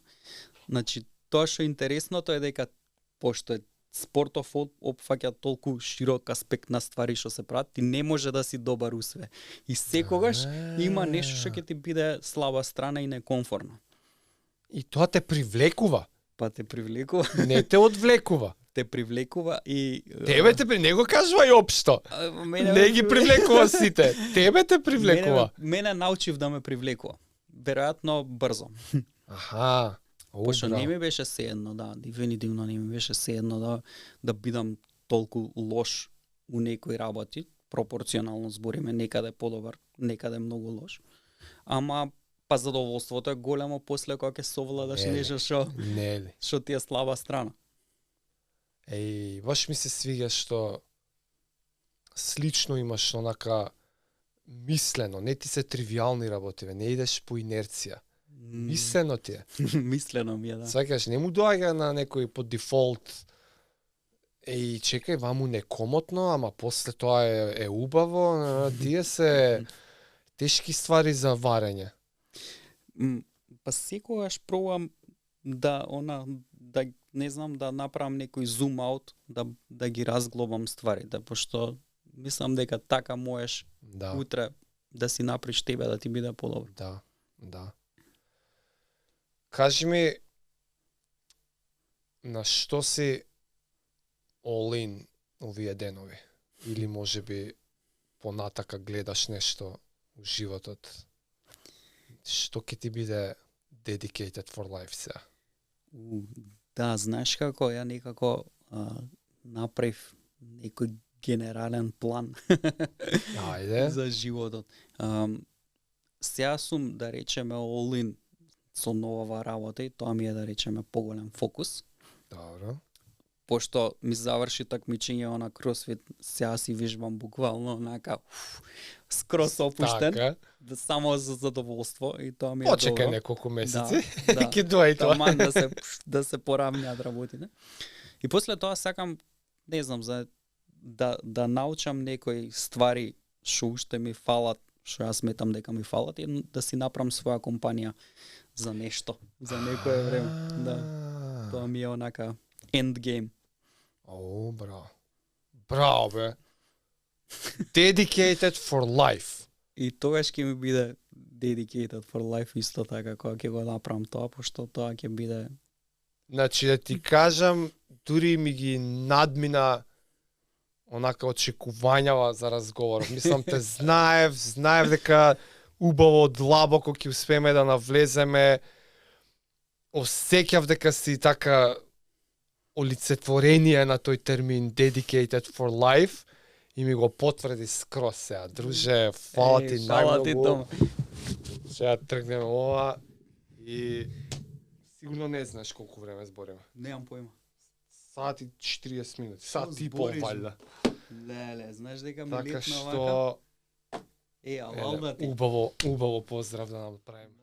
Значи, тоа што е интересното е дека пошто е спортов опфаќа толку широк аспект на ствари што се прават, ти не може да си добар у све. И секогаш има нешто што ќе ти биде слаба страна и некомфортно. И тоа те привлекува. Па те привлекува, Не те одвлекува. те привлекува и Тебе не го кажувај општо. Не ги привлекува сите. Тебе те привлекува. Мене научив да ме привлекува. Веројатно брзо. Аха. Пошто не ми беше сеедно, да, дефинитивно не ми беше сеедно да бидам толку лош у некои работи, пропорционално збориме, некаде подобар, некаде многу лош. Ама па задоволството е големо после кога ќе совладаш нешто што ти е слаба страна. Баш ми се свига што слично имаш онака мислено, не ти се тривијални работи, не идеш по инерција. Мислено ти е. Мислено ми е, да. Сваќаш, не му доаѓа на некој по дефолт. Чекај, ваму некомотно, ама после тоа е убаво, тие се тешки ствари за варење. Па секогаш пробувам да не знам, да направам некој зум аут, да ги разглобам стварите, пошто мислам дека така можеш утре да си направиш тебе да ти биде подобро. Да. Кажи ми, на што си all in овие денови? Или можеби понатака гледаш нешто у животот? Што ќе ти биде dedicated for life сега? Да, знаеш како, ја некако направив некој генерален план за животот. Сега сум, да речеме, all in со новава работа и тоа ми е, да речеме, поголем фокус. Добро. Пошто ми заврши такмичење на кросфит, сега си вижбам буквално онака скрос опуштен, Така. само за задоволство и тоа ми е добро. Почекај неколку месеци, да. ќе доаѓа тоа. Таман да се поравнјат работите. И после тоа сакам, не знам, да научам некои ствари што уште ми фалат, што јас сметам дека ми фалат, и да си направам своја компанија за нешто, за некое време. Да. Тоа ми е онака endgame. Браво, бе. Dedicated for life. И тогаш ќе ми биде dedicated for life исто така кога ќе го направам тоа, пошто тоа ќе биде... Значи, да ти кажам, дури ми ги надмина онака очекувањава за разговор. Мислам, те знаев дека убаво длабоко ќе успееме да навлеземе. Осеќав дека си така олицетворение на тој термин dedicated for life и ми го потврди скрос сега. Друже, фала ти најмногу. Сега тргнеме ова и сигурно не знаеш колку време збориме. Немам појма. Сат и 40 минути. Сат и пол, валјда. Леле, знаеш дека ми Така летна што... вака? Алал да ти. Убаво поздрав да направиме.